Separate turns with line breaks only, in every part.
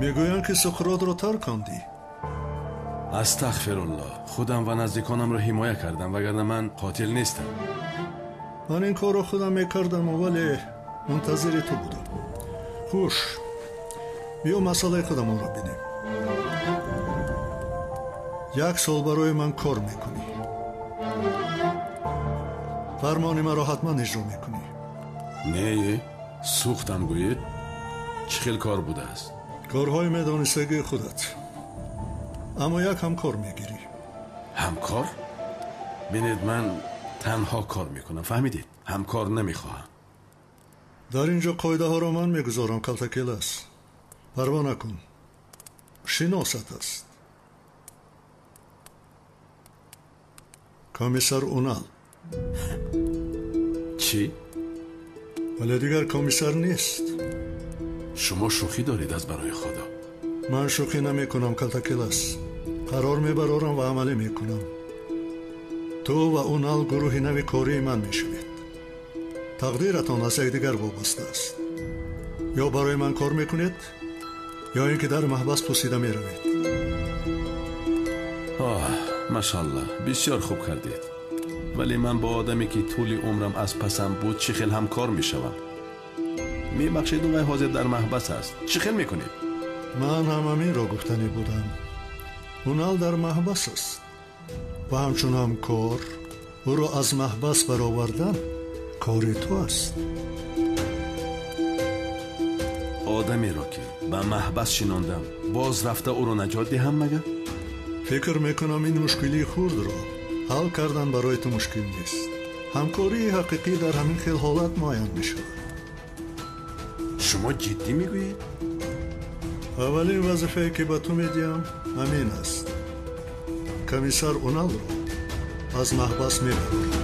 Мегӯянд, ки Суқротро таркондӣ.
Астағфируллоҳ, худам ва наздиконамро ҳимоя кардам, вагарна ман қотил нестам.
Ман ин корро худам мекардам, вале мунтазири ту будам. Хуш, биё масъалаи худамонро бинем. Як сол барои ман кор мекунӣ. Фармони маро ҳатман иҷро мекунӣ.
Не, сӯхтам гӯед. Чӣ хел кор будааст?
Корҳои медонистагии худат. Аммо як ҳамкор мегирӣ.
Ҳамкор? Бинед, ман танҳо кор мекунам, фаҳмидед? Ҳамкор намехоҳам.
Дар ин ҷо қоидаҳоро ман мегузорам, калтакелас. Парво накун. Шиносат аст. Комиссар Унал.
Чӣ?
Вале дигар комиссар нест.
Шумо шӯхӣ доред аз барои Худо.
Ман шӯхӣ намекунам, калтакелас. Қарор мебарорам ва амалӣ мекунам. Ту ва Унал гурӯҳи нави кории ман мешавед. Тақдиратон аз якдигар вобаста аст. Ё барои ман кор мекунед, ё ин ки дар маҳбас пусида меравед.
Оҳ, машаллоҳ, бисёр хуб кардед. Вале ман бо одаме ки тӯли умрам аз пасам буд чӣ хел ҳамкор мешавам? Мебахшед, вай ҳозир дар маҳбас аст. Чӣ хел мекунед?
Ман ҳам ҳаминро гуфтанӣ будам. Унал дар маҳбас аст ва ҳамчун ҳамкор ӯро аз маҳбас баровардан кори ту аст.
Одамеро ки ба маҳбас шинондам, боз рафта ӯро наҷот диҳам магар?
Фикр мекунам ин мушкилии хурдро ҳал кардан барои ту мушкил нест. Ҳамкории ҳақиқӣ дар ҳамин хел ҳолат муайян мешавад.
Шумо ҷиддӣ мегӯед?
Аввалин вазифае ки ба ту медиҳам ҳамин аст. Комиссар Уналро аз маҳбас мебарорам.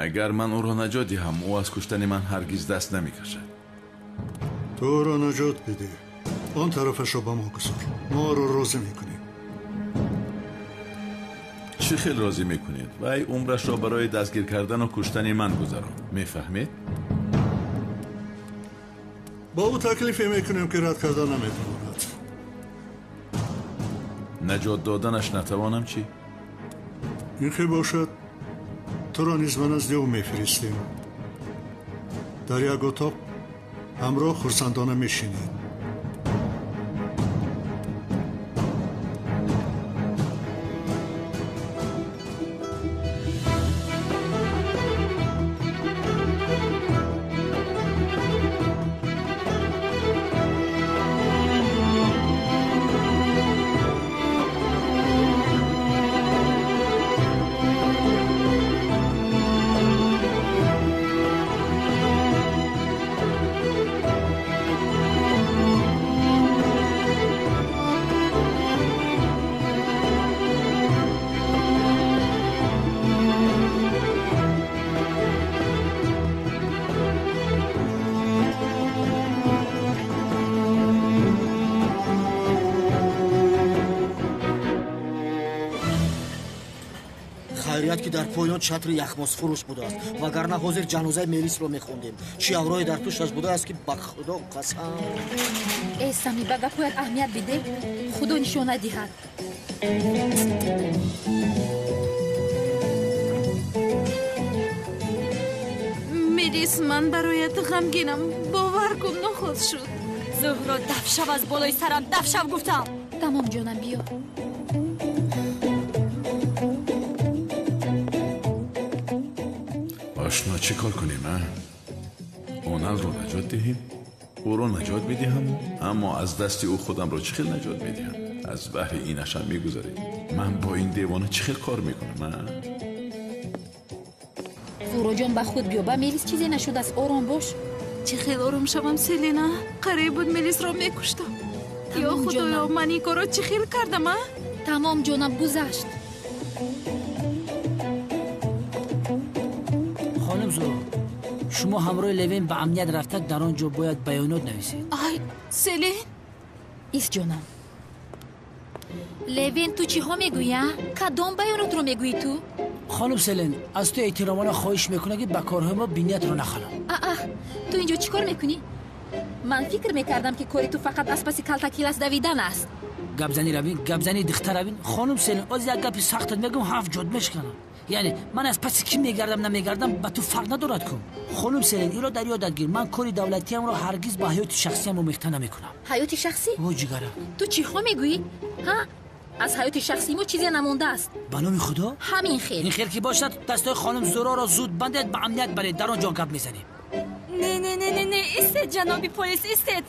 Агар ман ӯро наҷот диҳам, ӯ аз куштани ман ҳаргиз даст намекашад.
Ту ӯро наҷот бидеҳ. Он тарафашро ба мо гузор. Мо ӯро розӣ мекунем.
Чӣ хел розӣ мекунед? Вай умрашро барои дастгир кардану куштани ман гузаронд. Мефаҳмед?
Бо ӯ таклифе мекунем, ки рад карда наметавонад.
Наҷот доданаш натавонам чӣ?
Ин хел бошад, туро низ ба назди ӯ мефиристем. Дар як отоқ ҳамроҳ хурсандона мешинед.
Хайрият, ки дар поён чатри яхмосфурӯш будааст, вагарна ҳозир ҷанозаи Мелисро мехондем. Чӣ аврои дар пушташ будааст, ки ба Худо қасам.
Э, Сами, ба гапҳоят аҳамият бидеҳ, Худо нишона диҳад.
Мелис, ман бароят ғамгинам. Бовар кун, нохост шуд.
Зуҳро, дафшав аз болои сарам, дафшав гуфтам.
Тамом ҷонам, биё.
Ошно, чӣ кор кунем, а? Оналро наҷот диҳем? Ӯро наҷот медиҳам, аммо аз дасти ӯ худамро чӣ хел наҷот медиҳам? Аз баҳри инашам мегузарем. Ман бо ин девона чӣ хел кор мекунам, а?
Зуҳроҷон, ба худ биё, ба Мелис чизе нашудааст, ором бош.
Чӣ хел ором шавам, Селина? Қариб буд Мелисро мекуштам. Ё Худоё, ман ин корро чӣ хел кардам, а?
Тамом ҷонам, гузашт.
Хоним Зуҳро,
Шумо ҳамроҳи Левен ба амният рафта, дар он ҷо бояд баёнот нависед.
Ай, Селин!
Ис ҷонам. Левен, ту чиҳо мегӯӣ, а? Кадом баёнотро мегӯӣ ту?
Хонум Селен, аз ту эҳтиромона хоҳиш мекунам, ки ба корҳои мо биниятро нахалон.
Аа, ту инҷо чӣ кор мекунӣ? Ман фикр мекардам, ки кори ту фақат аз паси калтакилас давидан аст.
Гапзанӣ равин, гапзанӣ дихта равин. Хонум Селен, оз як гапи сахтат мегӯм, ҳафт ҷод мешканам. Яъне ман аз паси кӣ мегардам, намегардам, ба ту фарқ надорад ку. Хонум Селен, инро дар ёдат гир, ман кори давлатиамро ҳаргиз ба ҳаёти шахсиам омехта намекунам.
Ҳаёти шахсӣ?
О, ҷигарак.
Ту чиҳо мегӯӣ? Ҳа? Аз ҳаёти шахсии мо чизе намондааст.
Ба номи Худо?
Ҳамин хел.
Ин хел ки бошад, дастҳои хонум Зуроро зуд бандед, ба амният баред, дар он ҷо гап мезанем.
Не, не, не, не, не, истед, ҷаноби полис, истед.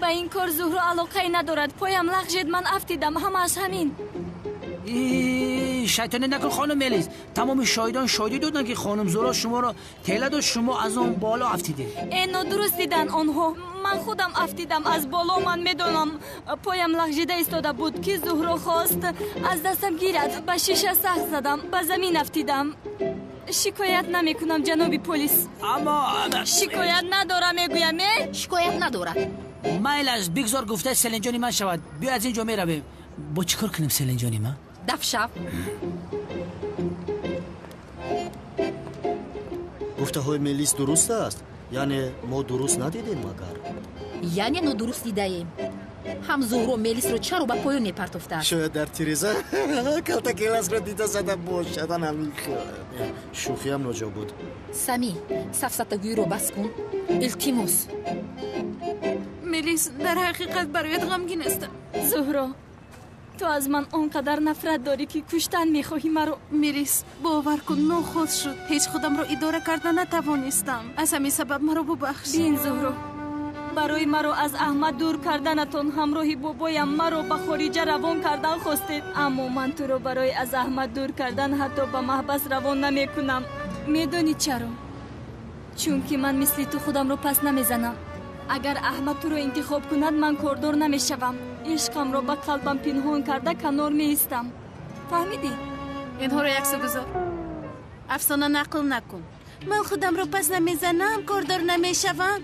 Ба ин кор Зуҳро алоқае надорад. Поям лағжед, ман афтидам, ҳамааш ҳамин.
Шайтонӣ накун хонум Мелис. Тамоми шоҳидон шоҳидӣ доданд, ки хонум Зуро шуморо тела дод, шумо аз он боло афтидед.
Э, нодуруст диданд онҳо. Ман худам афтидам аз боло, ман медонам. Поям лағжида истода буд, ки Зуҳро хост аз дастам гирад. Ба шиша сахт задам, ба замин афтидам. Шикоят намекунам, ҷаноби полис.
Аммо
шикоят надорам, мегӯям, э?
Шикоят надорад.
Майлаш, бигзор гуфтаи Селинҷони ман шавад. Биё аз ин ҷо меравем. Бо чӣ кор кунем, Селинҷони ман?
Дафшав.
Гуфтаҳои Мелис дуруст аст? Яъне мо дуруст надидем магар?
Яъне нодуруст дидаем. Ҳам Зуҳро Мелисро чаро ба поён мепартофтааст?
Шояд дар тиреза калтакеласро дида зада бошад. Шӯхиам ноҷо буд.
Сами, сафсатагӯиро бас кун. Илтимос.
Мелис, дар ҳақиқат бароят ғамгин ҳастам.
Зуҳро, ту аз ман он қадар нафрат дорӣ, ки куштан мехоҳӣ маро.
Мелис, бовар кун, нохост шуд. Ҳеҷ худамро идора карда натавонистам. Аз ҳамин сабаб маро бубахш.
Бин, Зуҳро, барои маро аз Аҳмад дур карданатон ҳамроҳи бобоям маро ба хориҷа равон кардан хостед. Аммо ман туро барои аз Аҳмад дур кардан ҳатто ба маҳбас равон намекунам. Медонӣ чаро? Чунки ман мисли ту худамро пас намезанам. Агар Аҳмад туро интихоб кунад, ман кордор намешавам. Ишқамро ба қалбам пинҳон карда канор меистам. Фаҳмидӣ?
Инҳоро яксу гузор. Афсона нақл накун. Ман худамро пас намезанам, кордор намешавам.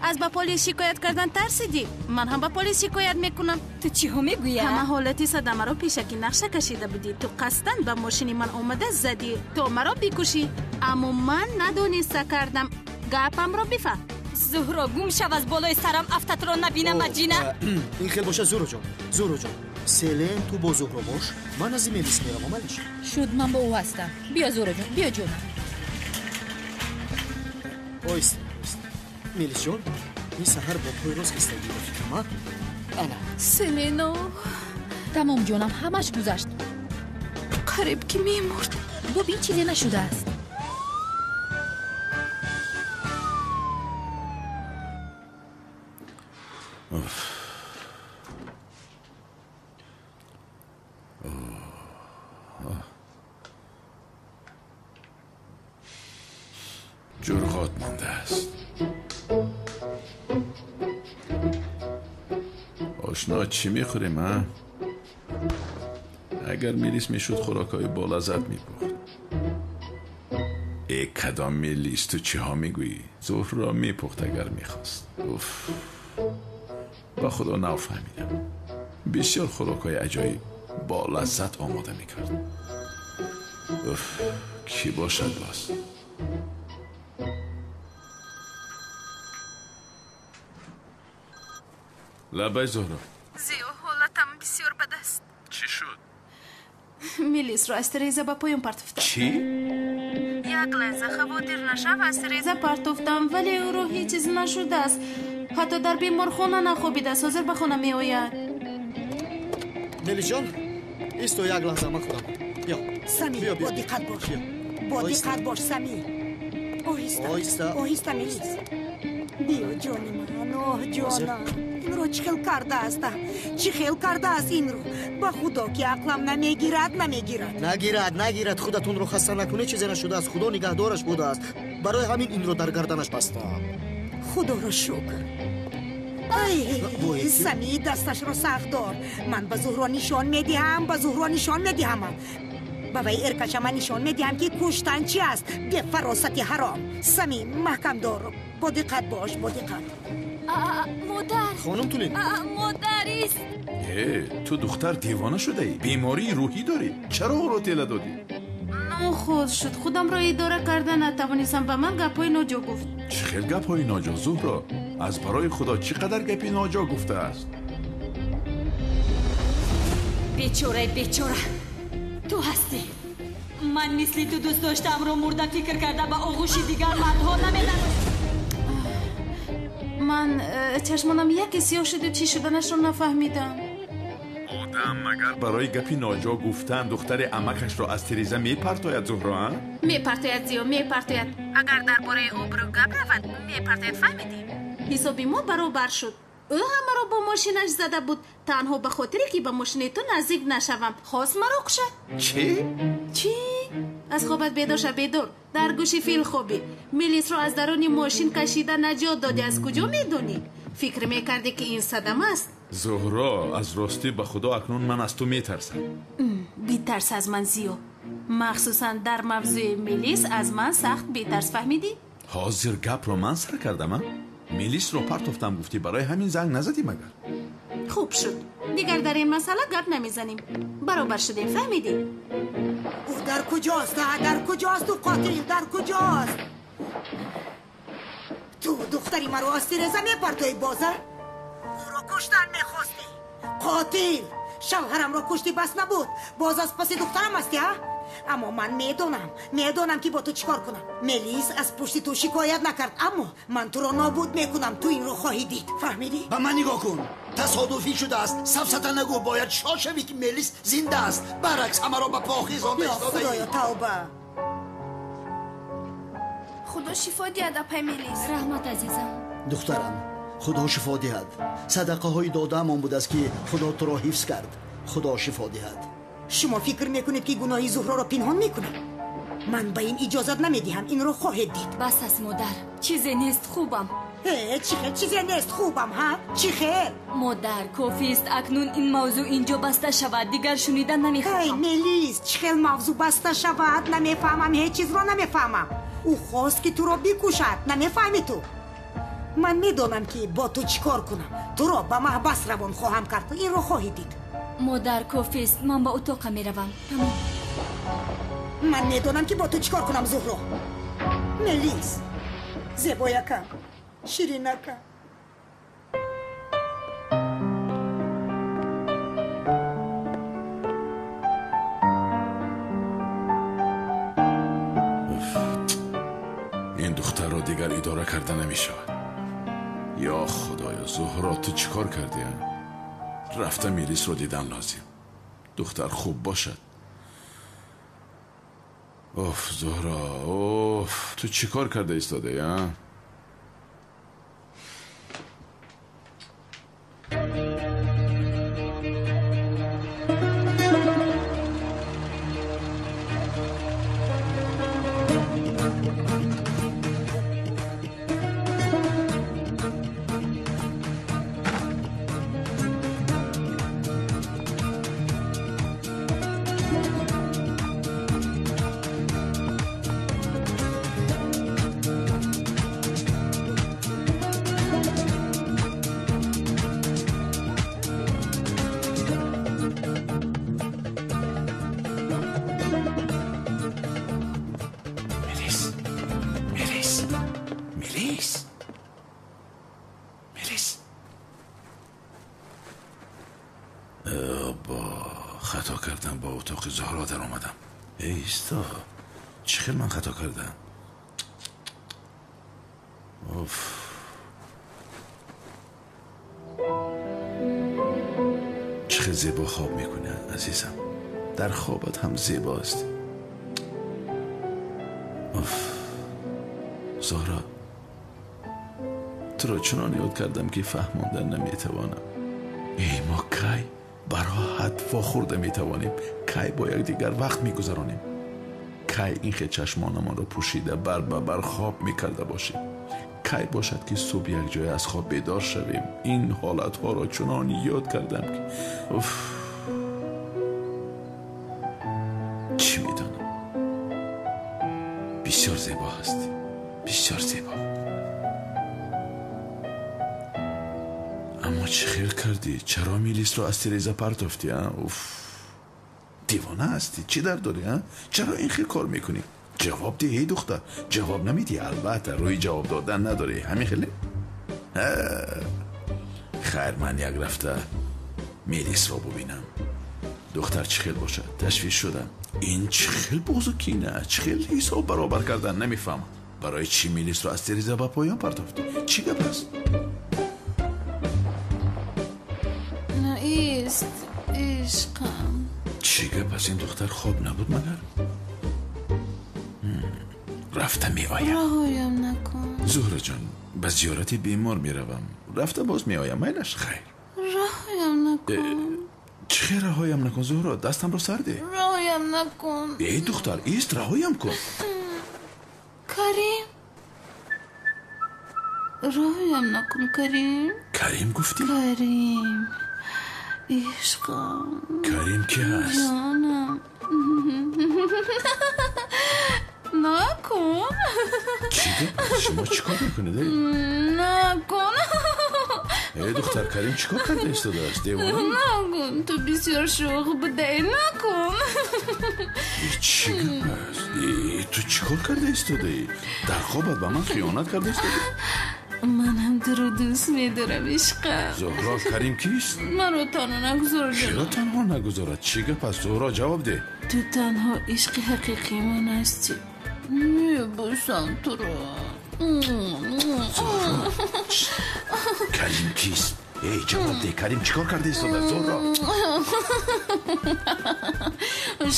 Аз ба полис шикоят кардан тарсидӣ? Ман ҳам ба полис шикоят мекунам.
Ту чиҳо мегӯӣ?
Ҳама ҳолати садамаро пешакӣ нақша кашида будӣ. Ту қасдан ба мошини ман омада задӣ, то маро бикушӣ. Аммо ман надониста кардам. Гапамро бифаҳм.
Зуҳро, гум шав аз болои сарам, афтатро набинам, аҷина.
Ин хел бошад, Зуҳроҷон, Зуҳроҷон, Селен, ту бо Зуҳро бош, ман аз Мелис меравам, амалиш.
Шуд, ман бо ӯ ҳастам. Биё, Зуҳроҷон, биё ҷонам.
Оҳиста, оҳиста. Мелисҷон, ин саҳар бо пои рост истагӣ, ба фикрам, а? Ана.
Селено.
Тамом ҷонам, ҳамаш гузашт.
Қариб ки мемурд.
Бубин, чизе нашудааст.
Ҷурғот мондааст. Ошно, чӣ мехӯрем, а? Агар Мелис мешуд, хӯрокҳои болаззат мепухт. Э, кадом Мелис, ту чиҳо мегӯӣ? Зуҳрро мепухт, агар мехост. Уф, ба Худо нав фаҳмидам. Бисёр хӯрокҳои аҷоиб болаззат омода мекард. Уф, кӣ бошад боз? Лабай, Зуҳро.
Зиё, ҳолатам бисёр бад аст.
Чӣ шуд?
Мелисро аз тиреза ба поён партофтам.
Чӣ?
Як лаҳза хавотир нашав, аз тиреза партофтам, вале ӯро ҳеҷ чиз нашудааст. Ҳатто дар беморхона нахобидааст, ҳозир ба хона меояд.
Мелисҷон, исто як лаҳза, ман худам. Биё.
Сами, бо диққат бош. Бо диққат бош, Сами. Оҳиста, оҳиста, Мелис. Биё, ҷони ман, оҳ, ҷонам. Инро чӣ хел кардааст? Чӣ хел кардааст инро? Ба Худо ки ақлам намегирад, намегирад.
Нагирад, нагирад, худатонро хаста накунед, чизе нашудааст. Худо нигаҳдораш будааст. Барои ҳамин инро дар гарданаш бастам.
Худоро шукр. Ай, Сами, дасташро сахт дор. Ман ба Зуҳро нишон медиҳам, ба Зуҳро нишон медиҳам. Ба вай эркача ман нишон медиҳам, ки куштан чи аст. Бефаросати ҳаром. Самим, маҳкам дор. Бо диққат бош, бо диққат.
Модар!
Хонум Тулин!
Модар ист!
Э, ту духтар девона шудаӣ, бемории рӯҳӣ дорӣ. Чаро ӯро тела додӣ?
Нохуд шуд, худамро идора карда натавонистам. Ба ман гапҳои ноҷо гуфт.
Чӣ хел гапҳои ноҷо, Зуҳро? Аз барои Худо чӣ қадар гапи ноҷо гуфтааст?
Бечораи бечора, ту ҳастӣ. Ман мисли ту дӯст доштаамро мурда фикр карда ба оғӯши дигар мардҳо наменамоям.
Ман чашмонам яке сиёҳ шуду чӣ шуданашро нафаҳмидам.
Одам магар барои гапи ноҷо гуфтан духтари амакашро аз тиреза мепартояд, Зуҳро, а?
Мепартояд, Зиё, мепартояд. Агар дар бораи обрӯ гап равад, мепартояд, фаҳмидӣ? Ҳисоби мо баробар шуд. Ӯ ҳам маро бо мошинаш зада буд, танҳо ба хотире ки ба мошини ту наздик нашавам. Хост маро кушад.
Чӣ?
Чӣ? Аз хобат бедор ша, бедор. Дар гӯши фил хобӣ. Милисро аз даруни мошин кашида наҷот додӣ. Аз куҷо медонӣ? Фикр мекардӣ, ки ин садама аст?
Зуҳро, аз ростӣ ба Худо акнун ман аз ту метарсам.
Битарс аз ман, Зиё. Махсусан дар мавзӯи Мелис аз ман сахт битарс, фаҳмидӣ?
Ҳозир гапро ман сар кардам, а? Мелисро партофтам, гуфтӣ, барои ҳамин занг назадӣ магар?
Хуб шуд. Дигар дар ин масъала гап намезанем. Баробар шудем, фаҳмидӣ?
Ӯ дар куҷост? Дар куҷост ӯ қотил? Дар куҷост? Ту духтари маро аз тиреза мепартоӣ боза? Ӯро куштан мехостӣ. Қотил! Шавҳарамро куштӣ, бас набуд. Боз аз паси духтарам ҳастӣ, а? Аммо ман медонам, ки бо ту чӣ кор кунам. Мелис аз пушти ту шикоят накард, аммо ман туро нобуд мекунам. Ту инро хоҳӣ дид, фаҳмидӣ?
Ба ман нигоҳ кун. Тасодуфӣ шудааст. Сафсата нагӯ, бояд шод шавӣ, ки Мелис зинда аст. Баръакс, ҳамаро ба по хезонда истодаӣ.
Худоё, тавба!
Худо шифо диҳад, апай Мелис.
Раҳмат, азизам.
Духтарам, Худо шифо диҳад. Садақаҳои додаам он будааст, ки Худо туро ҳифз кард. Худо шифо диҳад.
Шумо фикр мекунед, ки гуноҳи Зуҳроро пинҳон мекунам? Ман ба ин иҷозат намедиҳам. Инро хоҳед дид.
Бас аст, модар, чизе нест, хубам.
Э, чӣ хел чизе нест, хубам, ҳа? Чӣ хел?
Модар, кофист, акнун ин мавзӯъ инҷо баста шавад, дигар шунида
Эй,
намехоҳам.
Мелис, чӣ хел мавзӯъ баста шавад? Намефаҳмам, ҳеҷ чизро намефаҳмам. Ӯ хост, ки туро бикушад. Намефаҳмӣ ту? Ман медонам, ки бо ту чӣ кор кунам. Туро ба маҳбас равон хоҳам кард. Инро хоҳӣ дид.
Модар, кофист, ман ба утоқам меравам. Тамом.
Ман медонам, ки бо ту чӣ кор кунам, Зуҳро. Мелис, зебоякам, ширинакам.
Ин духтарро дигар идора карда намешавад. Ё Худоё, Зуҳро, ту чӣ кор кардӣ, а? Рафта Мелисро дидан лозим. Духтар хуб бошад. Оф, Зуҳро, оф, ту чӣ кор карда истодаӣ, а? Мелис, Мелис, Мелис, Мелис. Бо хато кардам, ба утоқи Зуҳро даромадам. Эй, исто, чӣ хел ман хато кардам? Оф, чӣ хел зебо хоб мекунӣ, азизам. Дар хобат ҳам зебост. Оф, Зуҳро, туро чунон ёд кардам, ки фаҳмондан наметавонам. Эй, мо кай бароҳат вохӯрда метавонем? Кай бо якдигар вақт мегузаронем? Кай ин хел чашмонамонро пӯшида бар ба бар хоб мекарда бошем? Кай бошад, ки субҳ якҷоя аз хоб бедор шавем? Ин ҳолатҳоро чунон ёд кардам, ки уф. Чӣ медонам? Бисёр зебо ҳастӣ, бисёр зебо. Аммо чӣ хел кардӣ? Чаро Мелисро аз тиреза партофтӣ? Уф, девона ҳастӣ? Чӣ дард дорӣ? Чаро ин хел кор мекунӣ? Ҷавоб деҳ, эй духтар. Ҷавоб намедиҳӣ, албатта рӯи ҷавоб додан надорӣ. Ҳамин хеле? Хайр, ман як рафта Мелисро бубинам. Духтар чӣ хел бошад? Ташвиш шудам. Ин чӣ хел бузу кина? Чӣ хел ҳисоб баробар кардан? Намефаҳмам. Барои чӣ Мелисро аз тиреза ба поён партофтӣ? Чӣ гап аст?
Ист, ишқам.
Чӣ гап аст? Ин духтар хоб набуд магар? Рафта меоям.
Раҳоям накун.
Зуҳраҷон, ба зиёрати бемор меравам. Рафта боз меоям. Майлаш, хайр.
Раҳоям накун.
Чӣ хел раҳоям накун, Зуҳро? Дастамро сар деҳ.
Раҳоям накун.
Эй духтар, ист, раҳоям кун.
Карим. Раҳоям накун, Карим.
Карим гуфтӣ?
Карим. Ишқам.
Карим ки ҳаст?
Ҷонам. Накун.
Чӣ гап? Шумо чӣ кор мекунед?
Накун.
Эй духтар, Карим чӣ кор карда истодааст? Девона?
Накун, ту бисёр шӯх будаӣ. Накун.
Чӣ гап аст? Ту чӣ кор карда истодаӣ? Дар хобат ба ман хиёнат карда истодаӣ?
Ман ҳам туро дӯст медорам, ишқам.
Зуҳро, Карим кист?
Маро танҳо нагузор, ҷонам.
Чаро танҳо нагузорад? Чӣ гап аст, Зуҳро? Ҷавоб деҳ.
Ту танҳо ишқи ҳақиқии ман ҳастӣ. Мебӯсам туро.
Зуҳро, Карим кист? Эй, ҷавоб деҳ, Карим чӣ кор карда истодааст, Зуҳро?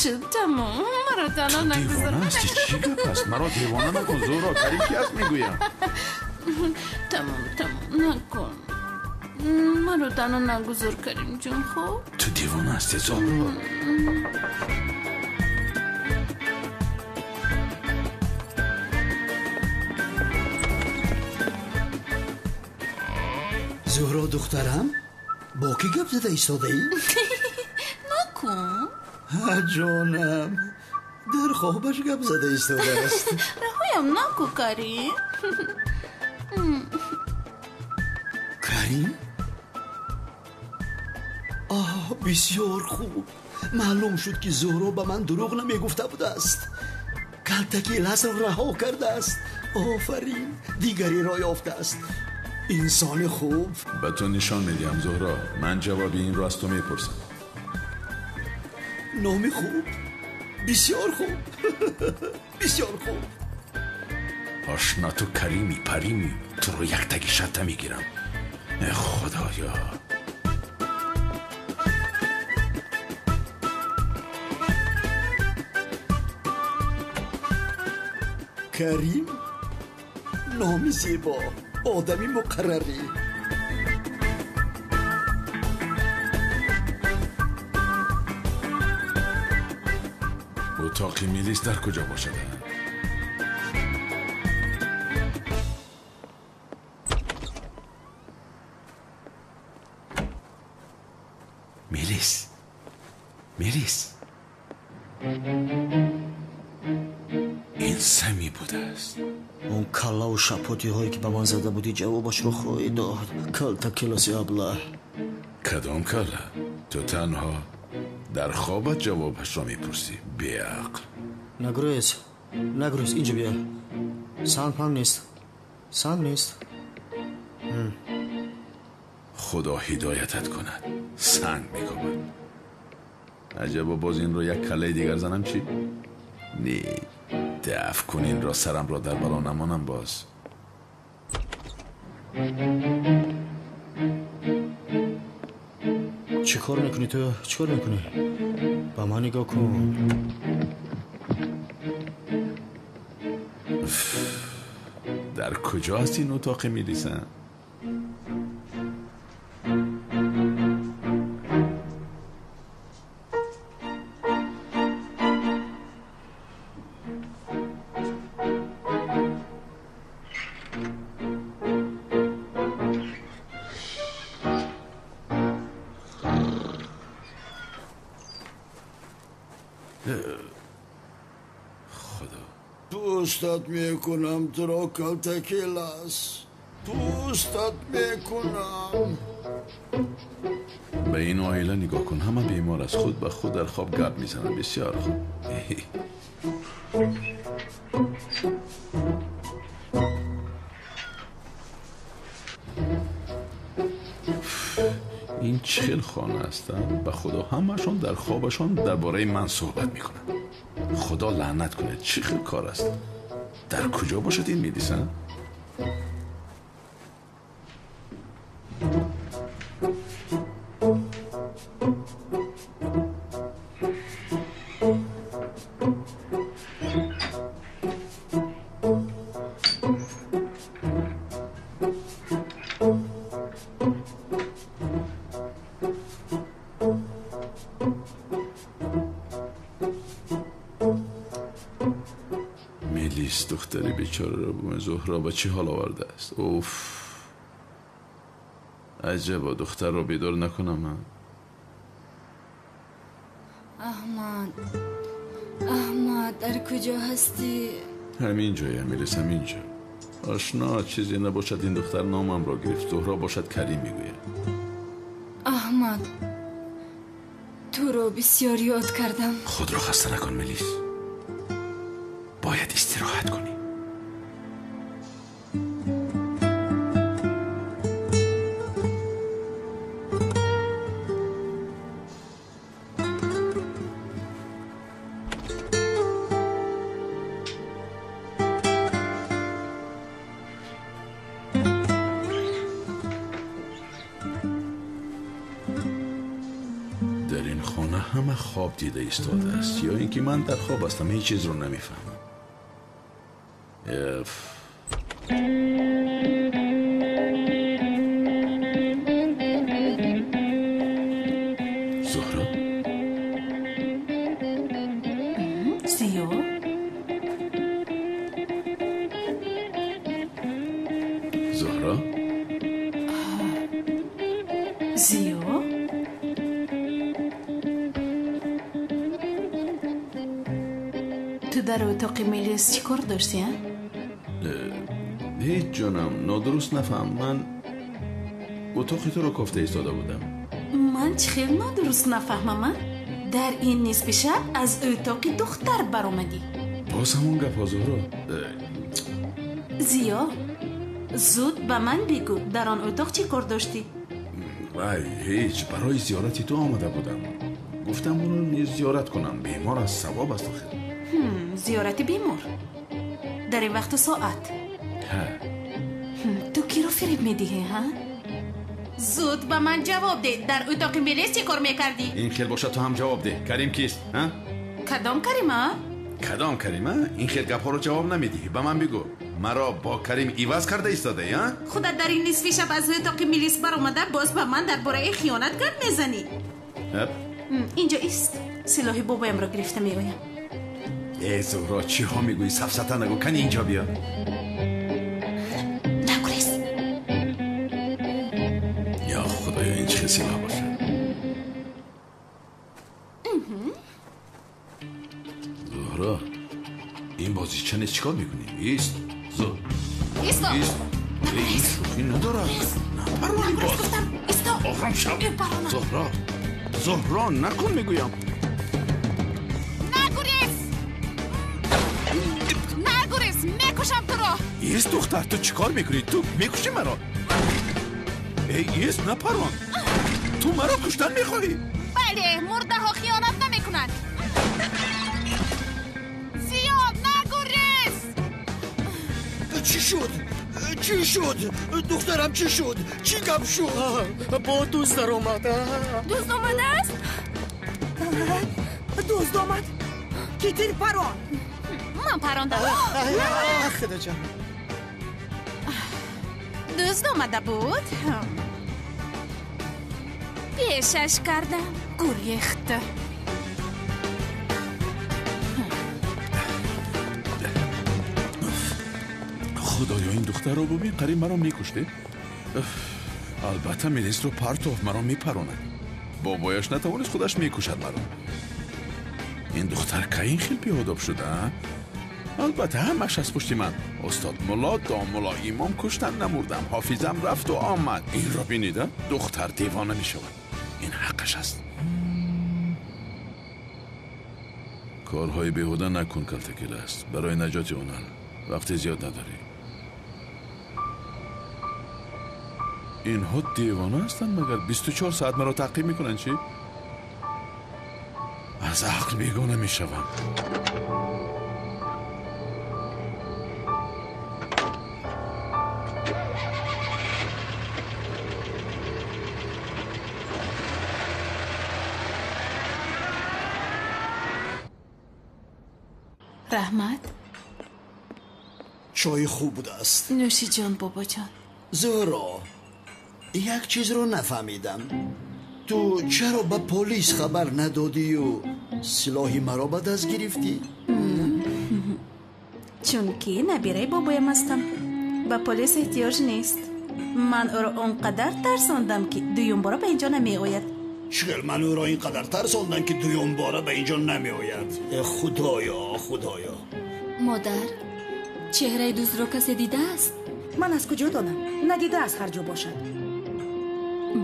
Шуд, тамом. Маро танҳо нагузор.
Девона ҳастӣ? Чӣ гап аст? Маро девона накун, Зуҳро. Карим ки аст мегӯям?
Тамом, тамом, накун. Маро танҳо нагузор, Каримҷон, хуб?
Ту девона ҳастӣ, Зуҳро.
Зуҳро духтарам, бо кӣ гап зада истодаӣ?
Накун.
Ҳа, ҷонам, дар хобаш гап зада истодааст.
Раҳоям накун, Карим.
Карим? Оҳ, бисёр хуб. Маълум шуд, ки Зуҳро ба ман дурӯғ намегуфта будааст. Калтаки ласро раҳо кардааст. Офарин, дигареро ёфтааст. Инсони хуб.
Ба ту нишон медиҳам, Зуҳро. Ман ҷавоби инро аз ту мепурсам.
Номи хуб, бисёр хуб. Бисёр хуб.
Ошно, ту Карими парими, туро яктаги шатта мегирам. Э худоё.
Карим номи зебо, одами муқаррарӣ.
Утоқи Мелис дар куҷо бошад? Мелис, Мелис, ин Сами будааст.
Он каллаву шапотиҳое, ки ба ман зада будӣ, ҷавобашро хоҳӣ дод. Калта келаси аблаҳ.
Кадом калла? Ту танҳо дар хобат ҷавобашро мепурсӣ, беақл.
Нагрез, нагрез, инҷо бия. Санг ҳам нест, санг нест.
Худо ҳидоятат кунад. Санг мекобад. Аҷабо, боз инро як каллаи дигар занам чӣ? Не, даф кун инро, сарамро дар бало намонам боз.
Чӣ кор мекунӣ ту? Чӣ кор мекунӣ? Ба ман нигоҳ кун.
Дар куҷо аст ин утоқи Мелиса? Худо.
Пӯстат мекунам туро, Калтакилас. Пӯстат мекунам.
Ба ин оила нигоҳ кун, ҳама бемор аст. Худ ба худ дар хоб гап мезананд. Бисёр хуб. Ин чӣ хел хона аст? Ба Худо ҳамаашон дар хобашон дар бораи ман суҳбат мекунанд. Худо лаънат кунад, чӣ хел кор аст? Дар куҷо бошад ин Мелис? دختری بیچاره را بوم زهرا با چه حال آورده است. اوف، عجبا، دختر را بیدار نکنم. من
احمد، احمد در کجا هستی؟
همینجا میلس، همینجا. آشنا چیزی نباشد این دختر نامم را گرفت. زهرا باشد کریم میگوید.
احمد، تو را بسیار یاد کردم.
خود را خسته نکن ملیس، باید استراحت کنی. در این خانه همه خواب دیده ایستاده است، یا اینکه من در خواب هستم، هیچ چیز رو نمیفهمم. زهرا؟
زیو؟
زهرا؟
زیو؟ تو در اتاق ملیس چی کار داشتی؟
هیچ جانم، نادرست نفهم. من اتاق تو رو کافته ایستاده بودم.
من چه خیلی نادرست نفهمم؟ در این نصف شب از اتاق دختر برآمدی.
باز همون گپ ها زهرا.
زیا، زود به من بگو در آن اتاق چی کار داشتی؟
وای هیچ، برای زیارت تو آمده بودم. گفتم اون رو نیز زیارت کنم، بیمار از ثواب است آخر.
زیارت بیمار در این وقت و ساعت؟ تو کی رو فریب میدهی ها؟ زود به من جواب ده، در اتاق ملیس چی کار میکردی؟
این خیل باشد تو هم جواب ده. کریم کیست؟ ها؟
کدام کریم ها؟
کدام کریم ها؟ این خیل گپ ها رو جواب نمیدی. به من بگو مرا با کریم عوض کرده ایستاده ها؟
خودت در این نصف شب از اتاق ملیس برآمده باز به من درباره خیانت گپ میزنی. اینجا ایست، سلاح بابایم را گرفته میآیم.
ای زهرا چی ها میگویی؟ سفسطه نگو، کنی اینجا بیا.
نگریز.
یا خدایا این چه سلاح باشه. زهرا این بازی چه نیست؟ چیکار میکنی؟ ایست زهرا،
ایست.
این شوخی ندارد. نپرانی باز. آخرم شب. زهرا، زهرا نکن میگویم.
میکشم تو را.
ایست دختر، تو چیکار میکنی؟ تو میکشی مرا. ای ایست، نپران. تو مرا کشتن میخوایی؟
بله، مرده ها خیانت نمیکنند. زیاد نگریز.
چی شد؟ چی شد؟ دخترم چی شد؟ چی گپ شد؟
با دزد در آمد.
دزد آمده است؟
دزد آمد؟ کی تیر پران؟
من پراندم.
خدا جان،
دزد آمده بود، پیشش کردم، گریخت.
خدایا این دختر رو ببین، قریب مرا میکشته. البته ملیس رو پرتوف مرا میپراند. بابایش نتوانست، خودش میکشد مرا. این دختر که این خیلی بیاداب شده. Албатта ҳамаш аз пушти ман. Устод мулло, домулло, имом куштан намурдам. Ҳофизам рафту омад. Инро бинида духтар девона мешавад. Ин ҳаққаш аст. Корҳои беҳуда накун, Калтакелас. Барои наҷоти онан вақти зиёд надорӣ. Инҳо девона ҳастанд, магар 24 соат маро таъқиб мекунанд чӣ? Аз ақл бегона мешавам.
Раҳмат.
Чойи хуб будааст.
Нӯши ҷон, бобоҷон.
Зӯҳро, як чизро нафаҳмидам. Ту чаро ба полис хабар надодию силоҳи маро ба даст гирифтӣ?
Чунки набираи бобоям ҳастам. Ба полис эҳтиёҷ нест. Ман ӯро он қадар тарсондам, ки дуюмбора ба инҷо намеояд.
Чӣ ман ӯро ин қадар тарсондам, ки дуюмбора ба инҷо намеояд? Худоё, худоё.
Модар, чеҳраи дӯстро касе дидааст?
Ман аз куҷо донам? Надидааст, ҳар ҷо бошад.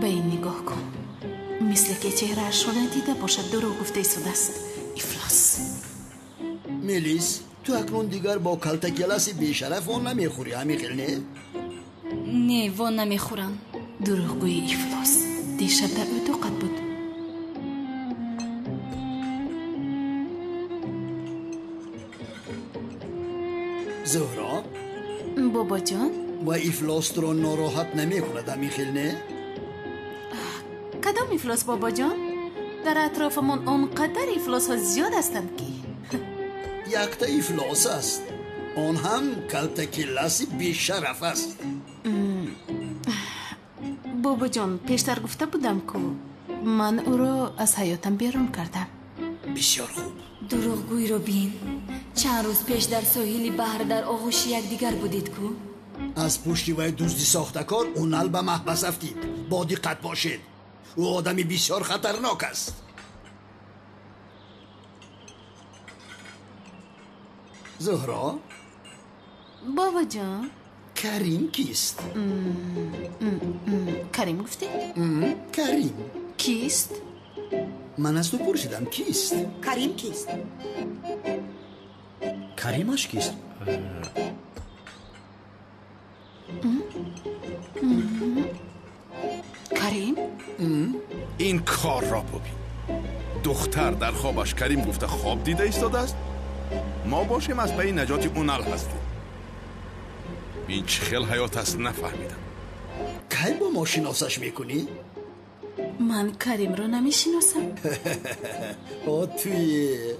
Ба ин нигоҳ кун. Мисле ки чеҳраашро надида бошад, дурӯғ гуфта истодааст. Ифлос.
Мелис, ту акнун дигар бо Калтакеласи бешараф вон намехӯрӣ, ҳамин хел не?
Не, вон намехӯрам.
Дурӯғгӯи ифлос. Дишаб дар утоқат буд.
Зуҳро?
Бобоҷон?
Ва ифлос туро нороҳат намекунад, ҳамин хел не?
Кадом ифлос, бобоҷон? Дар атрофамон он қадар ифлосҳо зиёд ҳастанд, ки
якта ифлос аст. Он ҳам Калтакеласи бешараф аст.
Бобоҷон, пештар гуфта будам, ку ман ӯро аз ҳаётам берун кардам.
Бисёр хуб.
Дурӯғгӯйро бин. Чанд рӯз пеш дар соҳили баҳр дар оғӯши якдигар будед ку?
Аз пушти вай дузди сохтакор Унал ба маҳбас афтид. Бо диққат бошед. Ӯ одами бисёр хатарнок аст. Зуҳро?
Бобоҷон?
Карим кист?
Карим гуфтӣ?
Карим.
Кист?
Ман аз ту пурсидам, кист?
Карим кист?
Каримаш кист?
Карим?
Ин корро бубин. Духтар дар хобаш Карим гуфта хоб дида истодааст. Мо бошем аз пайи наҷоти Унал ҳастем. Ин чӣ хел ҳаёт аст, нафаҳмидам.
Кай бо мо шиносаш мекунӣ?
Ман Каримро намешиносам.
О, туе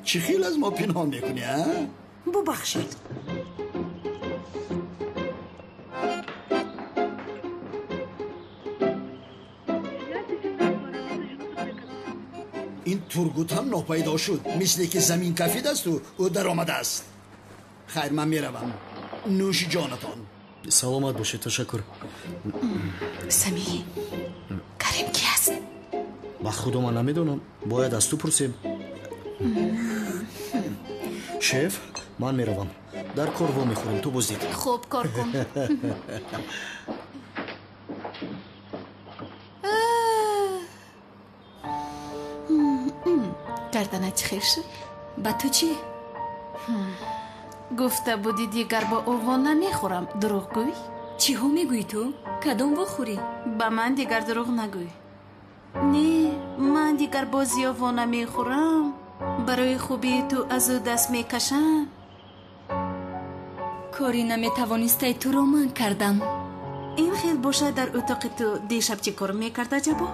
чӣ хел аз мо пинҳон мекунӣ, а?
Бубахшед.
Ин Тургут ҳам нопайдо шуд, мисле ки замин кафидасту ӯ даромадааст. Хайр, ман меравам. Нӯши ҷонатон.
Саломат бошед, ташаккур.
Самӣ, Карим ки аст?
Ба худо ман намедонам. Бояд аз ту пурсем. Шеф, ман меравам. Дар кор во мехӯрем, ту боздид.
Хуб, кор кун. Гарданат чӣ хел шуд?
Ба ту чӣ?
Гуфта будӣ дигар бо ӯ вон намехӯрам. Дурӯғгӯй?
Чиҳо мегӯӣ ту? Кадом вохӯрӣ?
Ба ман дигар дурӯғ нагӯй. Не, ман дигар бо Зиё вон намехӯрам. Барои хубии ту аз ӯ даст мекашам.
Кори наметавонистаи туро ман кардам.
Ин хел бошад, дар утоқи ту дишаб чӣ кор мекард, аҷабо?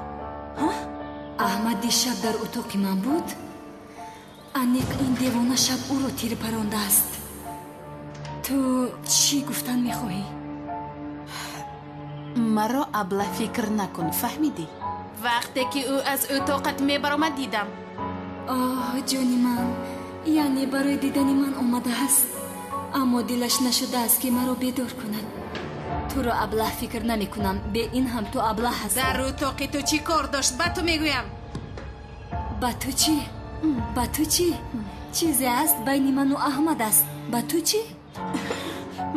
Аҳмад дишаб дар утоқи ман буд? Аниқ ин девона шаб ӯро тир парондааст. Ту чӣ гуфтан мехоҳӣ?
Маро абла фикр накун, фаҳмидӣ? Вақте ки ӯ аз утоқат мебаромад, дидам.
Оҳ, ҷони ман, яъне барои дидани ман омадааст, аммо дилаш нашудааст, ки маро бедор кунад. Туро аблаҳ фикр намекунам. Бе ин ҳам ту аблаҳ ҳастӣ.
Дар утоқи ту чӣ кор дошт, ба ту мегӯям.
Ба ту чӣ? Ба ту чӣ? Чизе аст байни ману Аҳмад аст. Ба ту чӣ?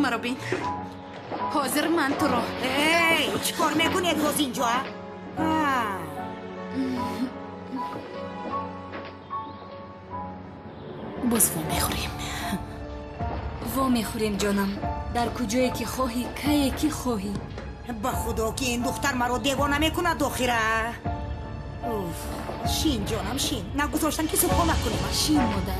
Маро бин. Ҳозир ман туро.
Эй, чӣ кор мекунед боз инҷо?
Боз во мехӯрем.
Во мехӯрем, ҷонам. Дар куҷое ки хоҳӣ, кае ки хоҳӣ.
Ба худо ки ин духтар маро девона мекунад охира. Шин, ҷонам, шин. Нагузоштам ки субҳона кунем.
Шин, модар.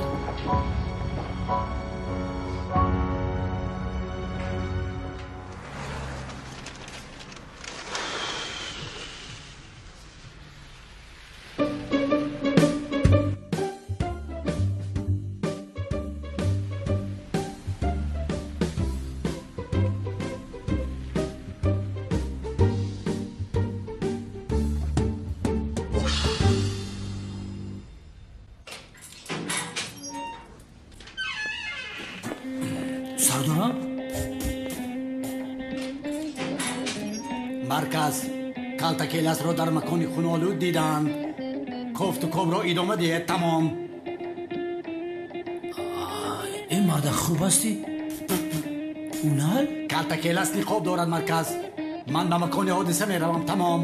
Сардорам?
Марказ калтакеласро дар макони хунолуд диданд. Кофту кобро идома диҳед, тамом.
Ин марда хуб ҳастӣ? Унал?
Калтакелас ниқоб дорад, марказ. Ман ба макони ҳодиса меравам, тамом.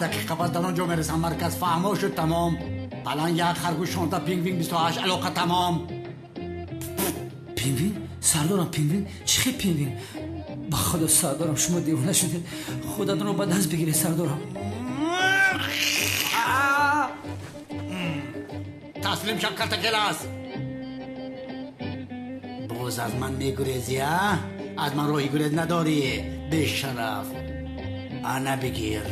Дақиқа пас дар он ҷо мерасам, марказ. Фаҳмо шуд, тамом. Палан як, харгӯш 16, пингвин 28, алоқа тамом.
Пингвин? Сардорам, пингвин? Чӣ хел пингвин? Ба худо, сардорам, шумо девона шудед. Худатонро ба даст бигиред, сардорам.
Таслим шав, калтакелас. Боз аз ман мегурезӣ, а? Аз ман роҳи гурез надорӣ, бешараф. Ана бигир.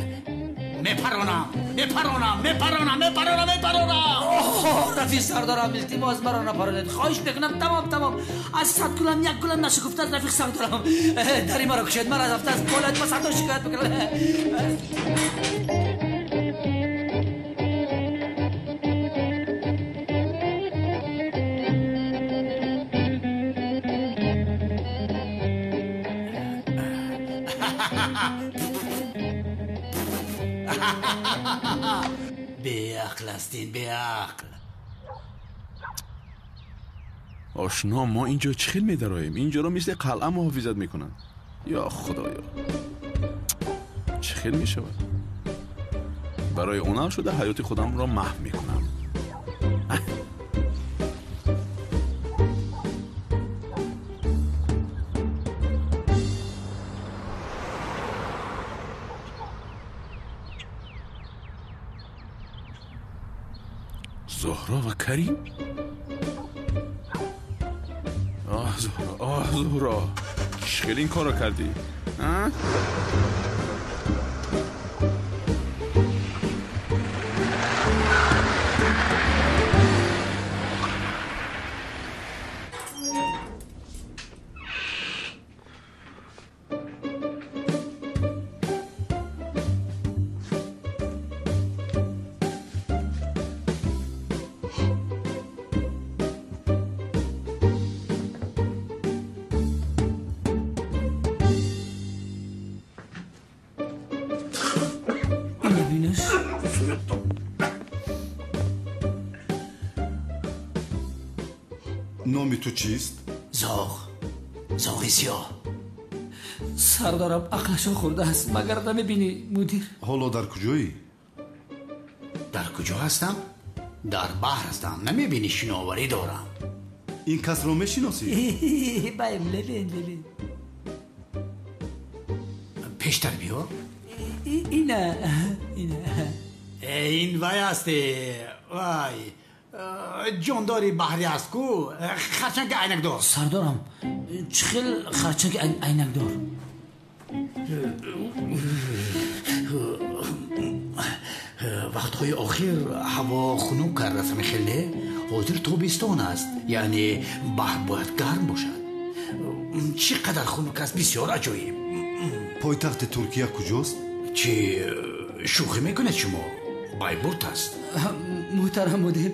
Мепаронам, мепаронам, мепаронам, мепаронам, мепаронам.
Оҳ, рафиқ сардорам, илтимос, маро напаронед. Хоҳиш мекунам, тамом, тамом. Аз 100 гулам як гулам нашукуфта аст, рафиқ сардорам. Дари маро кушед, ман аз рафта аз болоят ба сардор шикоят мекунам.
Беақл ҳастин, беақл.
Ошно, мо инҷо чӣ хел медароем? Инҷоро мисли қалъа муҳофизат мекунанд. Ё худоё, чӣ хел мешавад? Барои онам шуда ҳаёти худамро маҳв мекунам. Зуҳро ва Карим? Оҳ, Зуҳро, оҳ, Зуҳро, чӣ хел ин корро кардӣ?
Номи ту чист?
Зоғ. Зоғи сиёҳ.
Сардорам, ақлашон хӯрдааст. Магар намебинӣ, мудир?
Ҳоло дар куҷоӣ?
Дар куҷо ҳастам? Дар баҳр ҳастам. Намебинӣ, шиноварӣ дорам.
Ин касро мешиносӣ?
Баем, лелен, лелен.
Пештар биё.
Ина, ина.
Ин вай аст, вай. Ҷондори баҳрӣ аст ку, харчанги айнакдор.
Сардорам, чӣ хел харчанги айнакдор?
Вақтҳои охир ҳаво хунук кардааст, ҳамин хел не? Ҳозир тобистон аст, яъне баҳр бояд гарм бошад. Чӣ қадар хунук аст, бисёр аҷоиб.
Пойтахти Туркия куҷост?
Чӣ шӯхӣ мекунед шумо?
Байбурт аст.
Муҳтарам мудир,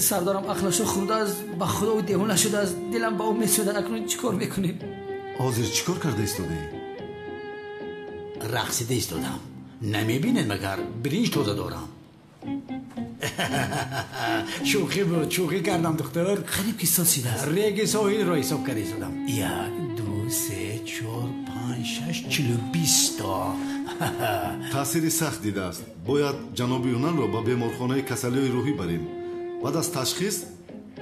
сардорам ақлашо хӯрдааст, ба худо ӯ девона шудааст, дилам ба ӯ месӯзад. Акнун чӣ кор мекунем?
Ҳозир чӣ кор карда истодаӣ?
Рақсида истодам. Намебинед магар биринҷ тоза дорам. Шӯхӣ буд, шӯхӣ кардам духтур.
Қариб ки сосидааст.
Реги соҳилро ҳисоб карда истодам. 1, 2, 3, 4, 5, 6, 40, 20 то.
Таъсири сахт дидааст. Бояд ҷаноби Юнанро ба беморхонаи касалиҳои рӯҳӣ барем. Баъд аз ташхис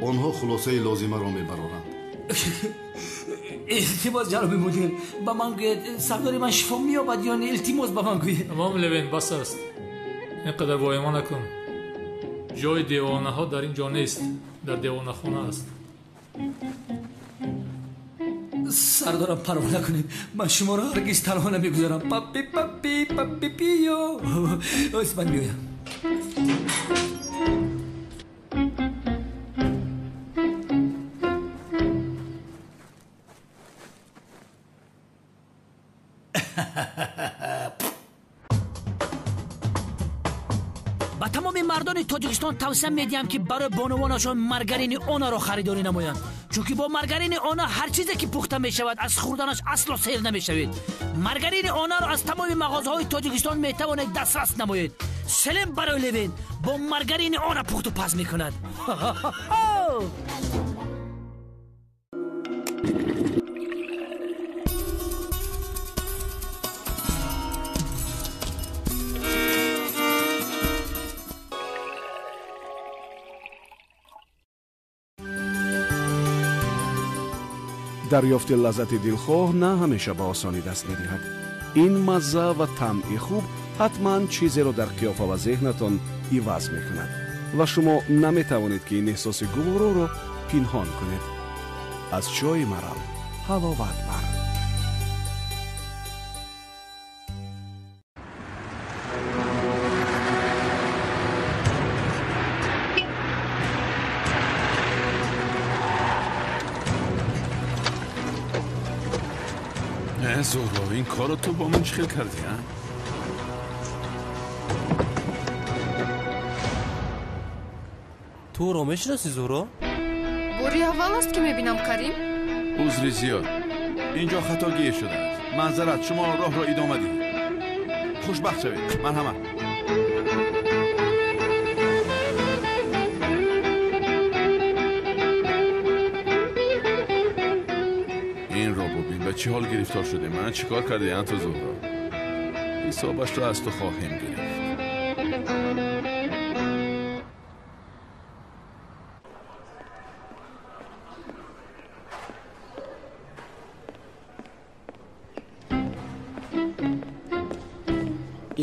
онҳо хулосаи лозимаро мебароранд.
Илтимос ҷаноби мудир, ба ман гӯед сардори ман шифо меёбад ё не? Илтимос ба ман гӯед.
Тамом Левен, бас аст. Ин қадар воҳима накун. Ҷои девонаҳо дар ин ҷо нест, дар девонахона аст.
Сардорам парво накунед, ман шуморо ҳаргиз танҳо намегузорам. Папи папи папи пиё. Ос ман меоям. Ба тамоми мардони Тоҷикистон тавсия медиҳам, ки барои бонувонашон маргарини Онаро харидорӣ намоянд, чунки бо маргарини Она ҳар чизе ки пухта мешавад аз хӯрданаш асло сер намешавед. Маргарини Онаро аз тамоми мағозаҳои Тоҷикистон метавонед дастрас намоед. Селем барои Левен бо маргарини Она пухту паз мекунад.
Дарёфти лаззати дилхоҳ на ҳамеша ба осонӣ даст медиҳад. Ин мазза ва таъми хуб ҳатман чизеро дар қиёфа ва зеҳнатон иваз мекунад ва шумо наметавонед, ки ин эҳсоси гувороро пинҳон кунед. Аз чойи марал ҳаловат бар.
Зуҳро, ин корро ту бо ман чӣ хел кардӣ, а?
Ту ӯро мешиносӣ, Зуҳро?
Бори аввал аст, ки мебинам, Карим.
Узри зиёд, инҷо хатогие шудааст. Маъзарат, шумо роҳро идома диҳед. Хушбахт шавед. Марҳамат. Инро бубин, ба чӣ ҳол гирифтор шудем. Ман чӣ кор кардӣ, анту Зуҳро? Ҳисобашро аз ту хоҳем гирифт.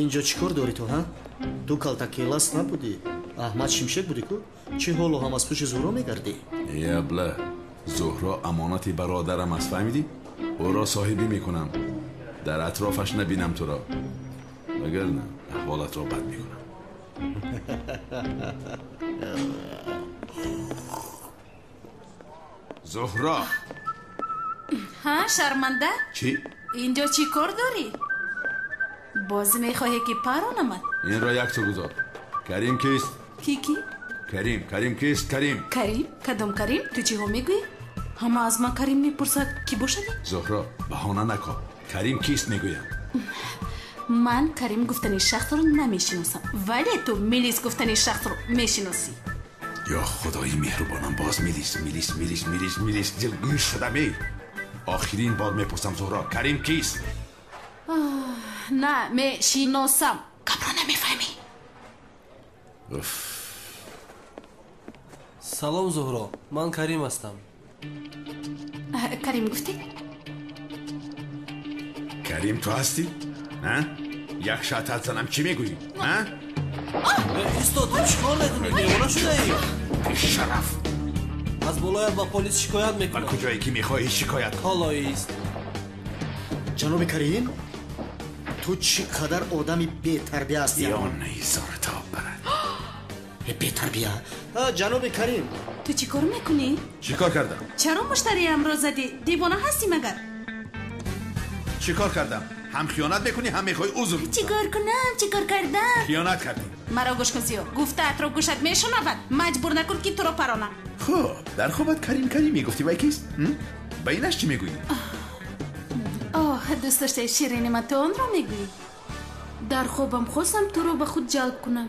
Инҷо чӣ кор дорӣ ту, ҳа? Ту калтакелас набудӣ, Аҳмад Шимшек будӣ ку? Чӣ ҳоло ҳам аз пушти Зуҳро мегардӣ?
Ябла, Зуҳро амонати бародарам аст, фаҳмидӣ? Ӯро соҳибӣ мекунам. Дар атрофаш набинам туро, вагарна аҳволатро бад мекунам. Зуҳро!
Ҳа, шарманда?
Чӣ?
Инҷо чӣ кор дорӣ? Боз мехоҳе, ки паронамад?
Инро яксу гузор. Карим кист?
Ки ки?
Карим, Карим кист? Карим.
Карим? Кадом Карим? Ту чиҳо мегӯӣ? Ҳама аз ман Карим мепурсад, кӣ бошад?
Зуҳро, баҳона накун. Карим кист мегӯям.
Ман Карим гуфтани шахсро намешиносам, вале ту Мелис гуфтани шахсро мешиносӣ.
Ё худои меҳрубонам, боз Мелис, Мелис, Мелис, Мелис, Мелис, дилгир шудам. Эй, охирин бор мепурсам, Зуҳро, Карим кист?
На, мешиносам. Гапро намефаҳмӣ.
Салом, Зуҳро, ман Карим ҳастам.
Карим гуфтӣ?
Карим ту ҳастӣ? Як шатат занам, чӣ мегӯӣ?
Исто, ту чӣ кор мекунӣ? Девона шудаӣ?
Бешараф!
Аз болоят ба полис шикоят мекунам.
Ба куҷое ки мехоҳӣ шикоят кун.
Ҳоло ист.
Ҷаноби Карим, ту чӣ қадар одами бетарбия ҳастӣ.
Ё низорат об барад.
Бетарбия. Ҷаноби Карим,
ту чӣ кор мекунӣ?
Чӣ кор кардам?
Чаро муштариамро задӣ? Девона ҳастӣ магар?
Чӣ кор кардам? Ҳам хиёнат мекунӣ, ҳам мехоҳӣ узр.
Чӣ кор кунам? Чӣ кор кардам?
Хиёнат кардӣ.
Маро гӯш кун, Зиё. Гуфтаатро гӯшат мешунавад, маҷбур накун, ки туро паронам.
Хуб, дар хобат Карим Карим мегуфтӣ, вай кист? Ба инаш чӣ мегӯӣ?
Оҳ, дӯст доштаи ширини ман, ту онро мегӯӣ? Дар хобам хостам туро ба худ ҷалб кунам.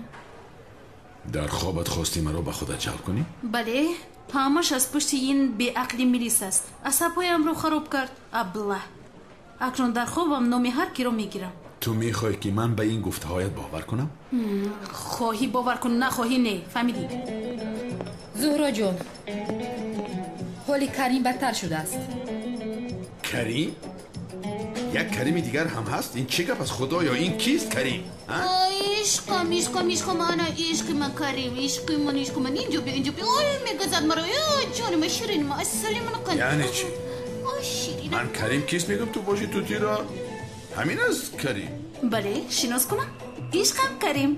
Дар хобат хостӣ маро ба худат ҷалб кунӣ?
Бале, ҳамаш аз пушти ин беақли милис аст. Асабҳоямро хароб кард. Аблаҳ. Акнун дар хобам номи ҳар киро мегирам.
Ту мехоҳӣ, ки ман ба ин гуфтаҳоят бовар кунам?
Хоҳӣ бовар кун, нахоҳӣ не. Фаҳмидӣ?
Зуҳроҷон, ҳоли Карим бадтар шудааст.
Карим? Як Карими дигар ҳам ҳаст? Ин чӣ гап аст, худоё? Ин кист Карим?
Ишқам, ишқам, ишқам, ана ишқи ман Карим, ишқи ман, ишқи ман, инҷо биё, инҷо биё. Ой, мегазад маро. Ой, ҷони ман, ширини ман, асали ман қанд.
Яъне чӣ?
Ой, ширин.
Ман Карим кист мегӯям, ту бошӣ тутиро. Ҳамин аст Карим?
Бале, шинос кунам. Ишқам Карим.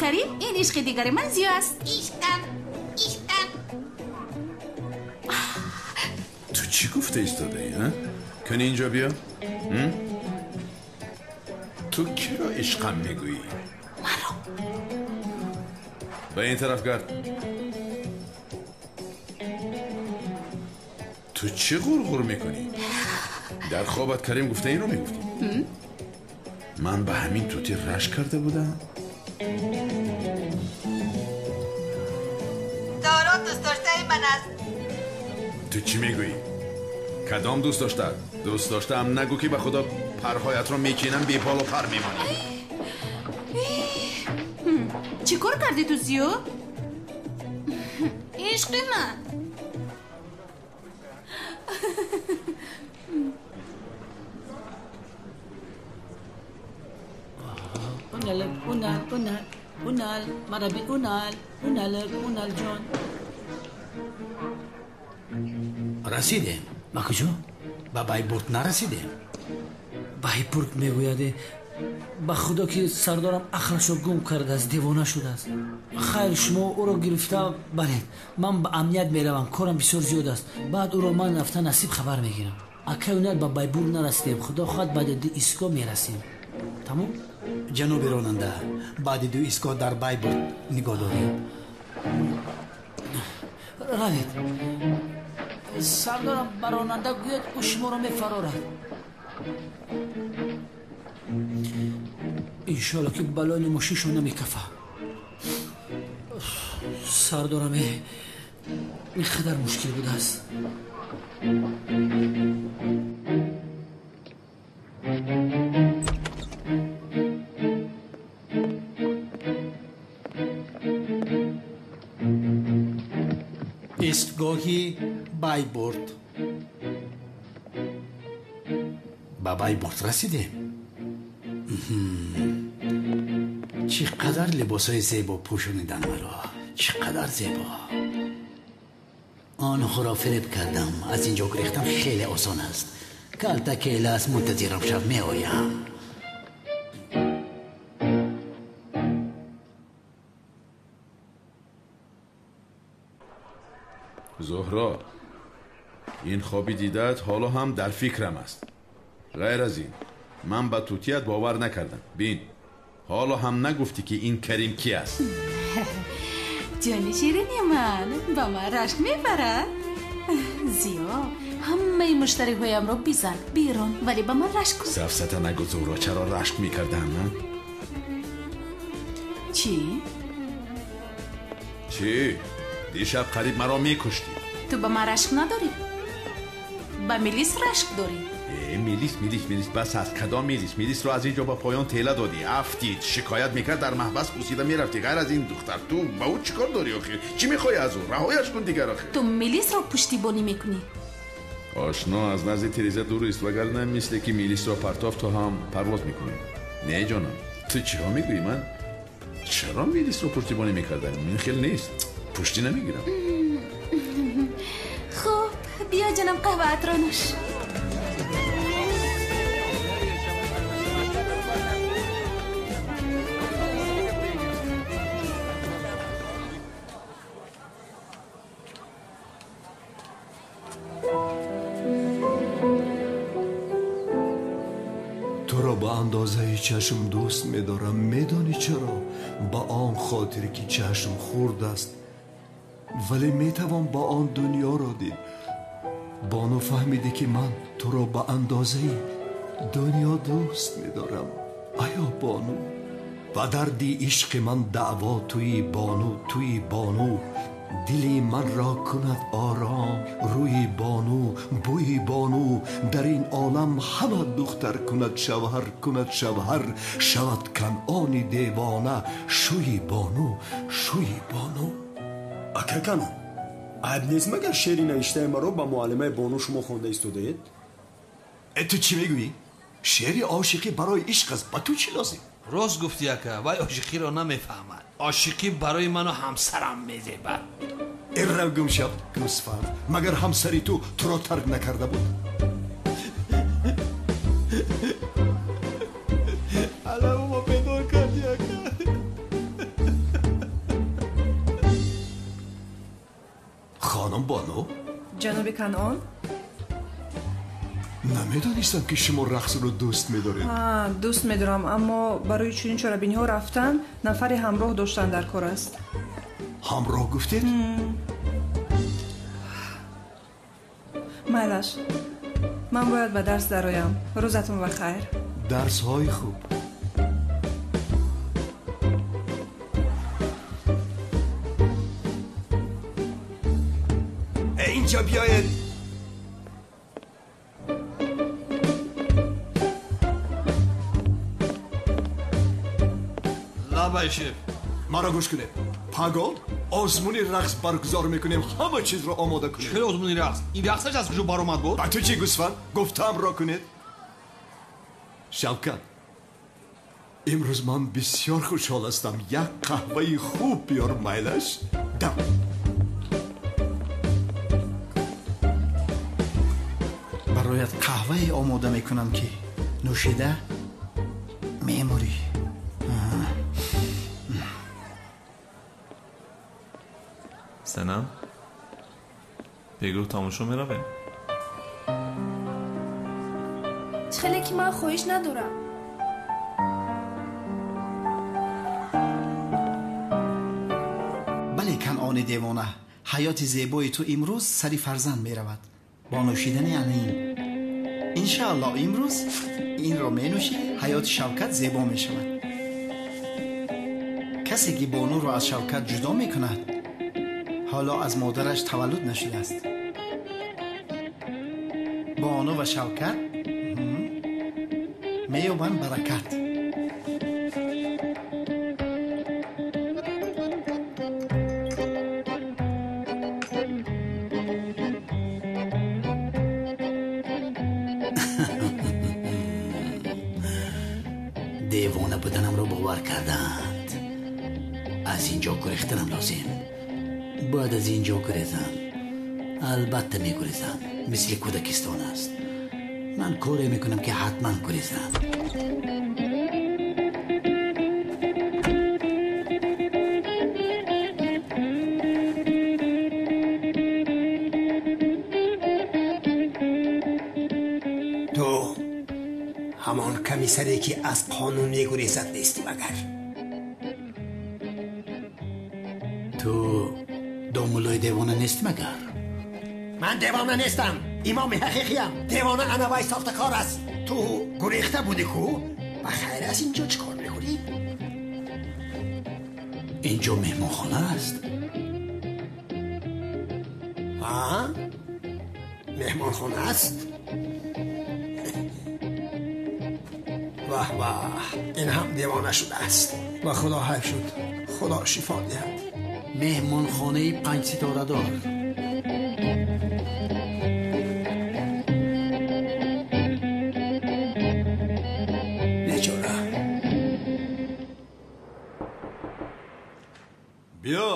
Карим ин ишқи дигари ман Зиё аст. Ишқам, ишқам.
Ту чӣ гуфта истодаӣ, а? Кани инҷо биё. Ту киро ишқам мегӯӣ?
Маро.
Ба ин тараф гард. Ту чӣ ғурғур мекунӣ? Дар хобат Карим гуфта инро мегуфтӣ? Ман ба ҳамин тути рашк карда будам.
Доро дӯст доштаи ман аст.
Ту чӣ мегӯӣ? Кадом дӯст дошта? Дӯст доштаам нагӯ, ки ба худо парҳоятро мечинам, беполу пар мемонӣ.
Чӣ кор кардӣ ту, Зиё? Ишқи ман.
Унал, унал, унал, унал, мараби унал, унал, унал ҷон.
Расидем.
Ба куҷо?
Ба Байбурт нарасидем.
Байбурт мегӯяде. Ба худо ки сардорам ақлашро гум кардааст, девона шудааст. Хайр, шумо ӯро гирифта баред. Ман ба амният меравам, корам бисёр зиёд аст. Баъд ӯро ман рафта насиб хабар мегирам. Акай Унал, ба Байбурт нарасидем. Худо хоҳад, баъди ду истгоҳ мерасем. Тамом?
Ҷаноби ронанда, баъди ду истгоҳ дар Байбурт нигоҳ доред.
Равед. Сардорам ба ронанда гӯяд, ӯ шуморо мефарорад. Иншоалло ки балони мошиншон намекафа. Сардорам, ин қадар мушкил будааст.
Истгоҳи Байбурт. Ба Байбурт расидем. Чӣ қадар либосҳои зебо пӯшонидан маро, чӣ қадар зебо. Онҳоро фиреб кардам. Аз ин ҷо гурехтан хеле осон аст. Калтакелас мунтазирам шав, меоям.
Зуҳро, ин хоби дидаат ҳоло ҳам дар фикрам аст. Ғайр аз ин, ман ба тутият бовар накардам. Бин, ҳоло ҳам нагуфтӣ, ки ин Карим ки аст.
Ҷони ширини ман, ба ман рашк мебарад. Зиё, ҳамаи муштариҳоямро бизан, берон, вале ба ман рашк кун.
Сафсата нагӯ, Зуҳро, чаро рашк мекардам, а?
Чӣ?
Чӣ? Дишаб қариб маро мекуштӣ.
Ту ба ман рашк надорӣ? Ба милис рашк дорӣ?
Милис, милис, милис, бас аст. Кадом милис? Милисро аз ин ҷо ба поён тела додӣ, афтид, шикоят мекард, дар маҳбас пусида мерафтӣ. Ғайр аз ин духтар, ту ба ӯ чӣ кор дорӣ охир? Чӣ мехоҳӣ аз ӯ? Раҳояш кун дигар охир.
Ту милисро пуштибонӣ мекунӣ.
Ошно аз назди тиреза дур ист, вагарна мисле ки милисро партофт, то ҳам парвоз мекунӣ. Не, ҷонам, ту чиҳо мегӯӣ? Ман чаро милисро пуштибонӣ мекардам? Ин хел нест, пуштӣ намегирам.
Хуб, биё ҷонам, қаҳваатро нӯш.
Туро ба андозаи чашм дӯст медорам. Медонӣ чаро? Ба он хотир ки чашм хурд аст, вале метавон ба он дунёро дид. Бону, фаҳмидӣ ки ман туро ба андозаи дунё дӯст медорам. Аё бону, ба дарди ишқи ман даъво туи бону, туи бону. Дили манро кунад ором рӯи бону, бӯи бону. Дар ин олам ҳама духтар кунад шавҳар, кунад шавҳар. Шавад Канъони девона шӯи бону, шӯи бону.
Ака Канъон, айб нест магар шеъри навиштаи маро ба муаллимаи бону шумо хонда истодаед?
Э, ту чӣ мегӯӣ? Шеъри ошиқӣ барои ишқ аст, ба ту чӣ лозим?
Рост гуфтӣ ака, вай ошиқиро намефаҳмад. Ошиқӣ барои ману ҳамсарам мезебад.
Эрав гум шав, гӯсфанд, магар ҳамсари ту туро тарк накарда буд?
Алавумо бедор кардӣ ака.
Хонум бону?
Ҷаноби Канъон?
Намедонистам ки шумо рақсро дӯст медоред.
Дӯст медорам, аммо барои чунин чорабиниҳо рафтан нафаре ҳамроҳ доштан дар кор аст.
Ҳамроҳ гуфтед?
Майлаш, ман бояд ба дарс дароям. Рӯзатон ба хайр.
Дарсҳои хуб. Инҷо биёед.
Лабай, шеф.
Маро гӯш кунед. Паго озмуни рақс баргузор мекунем. Ҳама чизро омода кунед.
Чӣ озмуни рақс? Ин рақсаш аз куҷо баромад буд?
Ба ту чӣ, гӯсфанд? Гуфтаамро кунед. Шавкат, имрӯз ман бисёр хушҳол ҳастам. Як қаҳваи хуб биёр, майлаш? Дам.
Бароят қаҳвае омода мекунам, ки нӯшида мемурӣ.
Санам, бегоҳ тамошо меравем?
Чӣ хеле ки ман хоҳиш надорам.
Бале, Канъони девона, ҳаёти зебои ту имрӯз сари фарзанд меравад бо нӯшидани анин. Иншааллоҳ имрӯз инро менӯшӣ, ҳаёти Шавкат зебо мешавад. Касе ки бонуро аз Шавкат ҷудо мекунад, ҳоло аз модараш таваллуд нашудааст. Бону ва Шавкат меёбанд баракат. Девона буданамро бовар карданд. Аз ин ҷо гурехтанам лозим. Бояд аз ин ҷо гурезам. Албатта мегурезам. Мисли кӯдакистон аст. Ман коре мекунам ки ҳатман гурезам.
Ту ҳамон комиссаре ки аз қонун мегурезад нестӣ магар?
Ту домуллои девона нестӣ магар?
Ман девона нестам, имоми ҳақиқиям. Девона анавай сохтакор аст. Ту гурехта будӣ ку? Ба хайр, аз инҷо чӣ кор мекунӣ?
Инҷо меҳмонхона аст.
Меҳмонхона аст? Ваҳ ваҳ, ин ҳам девона шудааст. Ва худо ҳайф шуд. Худо шифо диҳад.
Меҳмонхонаи панҷситорадор.
Бечора.
Биё.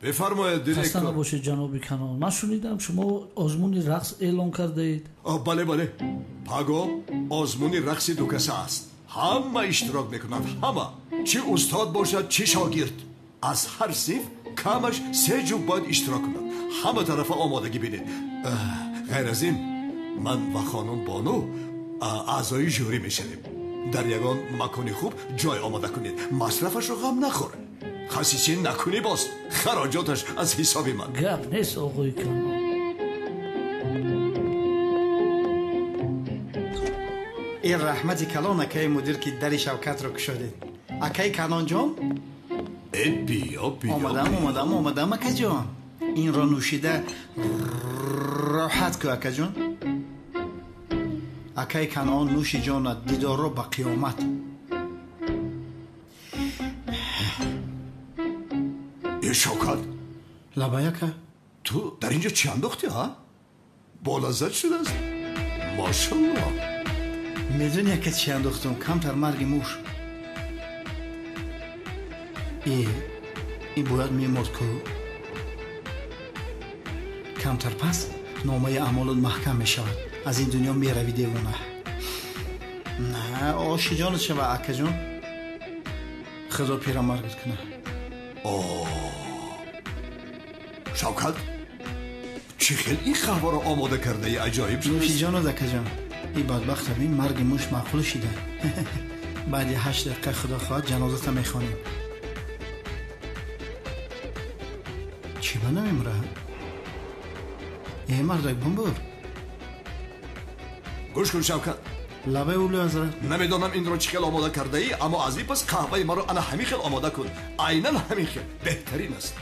Бифармоед, директор.
Хаста набошед, ҷаноби Канъон. Ман шунидам шумо озмуни рақс эълон кардаед.
Бале, бале. Паго озмуни рақси дукаса аст. Ҳама иштирок мекунанд, ҳама. Чӣ устод бошад, чӣ шогирд. Аз ҳар синф камаш се ҷуфт бояд иштирок кунад. Ҳама тарафа омодагӣ бинед. Ғайр аз ин, ман ва хонум Бону аъзои жюри мешавем. Дар ягон макони хуб ҷой омода кунед. Масрафашро ғам нахӯр. Хасисӣ накунӣ боз, хароҷоташ аз ҳисоби ман.
Гап нест, оғои Канон.
Ин раҳмати калон, акаи мудир, ки дари Шавкатро кушодед. Акаи Канонҷон?
Э, биё, биё.
Омадам, омадам, омадам, акаҷон. Инро нӯшида роҳат ку, акаҷон. Акаи Канон, нӯши ҷонат, дидорро ба қиёмат.
Э, Шавкат.
Лабай, ака.
Ту дар инҷо чӣ андохтӣ, ҳа? Бо лаззат шудааст. Машаллоҳ.
Медонӣ, ака, чӣ андохтум? Камтар марги муш. Э, ин бояд меморд ку. Камтар пас номаи аъмолот маҳкам мешавад. Аз ин дунё меравӣ, девона. На, оши ҷонат шава, акаҷон. Худо пирамаргат кунад.
О, Шавкат, чӣ хел ин қаҳваро омода кардаи, аҷоиб шудааст.
Нӯши ҷонат, акаҷон. Ин бадбахта бин, марги муш маъқул шида. Баъди 8 дақиқа, худо хоҳад, ҷанозата мехонем. Чӣ ба намемурад? Э, мардак, бумбур.
Гӯш кун, Шавкат.
Лабай, улӯ ҳазрат.
Намедонам инро чӣ хел омода кардаӣ, аммо аз ин пас қаҳваи маро ана ҳамин хел омода кун. Айнан ҳамин хел беҳтарин аст.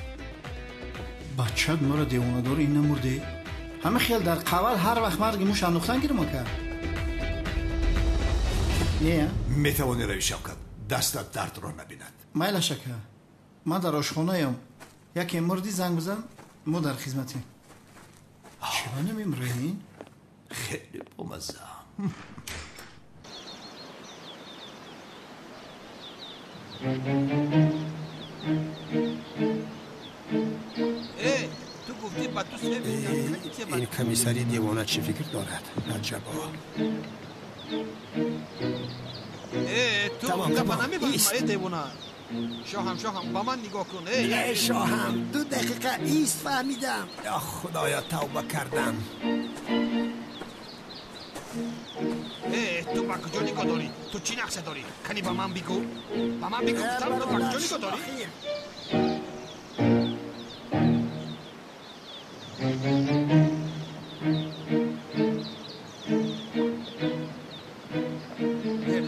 Бачат маро девонадор, ин намурде. Ҳамин хел дар қавал ҳар вақт марги муш андохтан гирм, ака. Не?
Метавонӣ равӣ, Шавкат. Дастат дардро набинад.
Майлаш, ака. Ман дар ошхонаям. Яке мурдӣ, занг бизан, мо дар хизматем. Чиро намемурад ин?
Хеле бомазза.
Э, ту гуфтӣ ба ту се
Ин комиссари девона чӣ фикр дорад? Аҷабо.
Э, ту
Тамом,
гапа
тамом.
намебарӣ,
Ист.
э, девона. Шоҳам, шоҳам, ба ман нигоҳ кун. Э,
Э, шоҳам, 2 дақиқа ист, фаҳмидам. Ё худоё, тавба кардам.
Э, ту ба куҷо нигоҳ дорӣ? Ту чӣ нақша дорӣ? Кани ба ман бигӯ. Ба ман бигӯ,
Э,
гуфтам, ту ба куҷо
бародар,
нигоҳ дорӣ?
охир.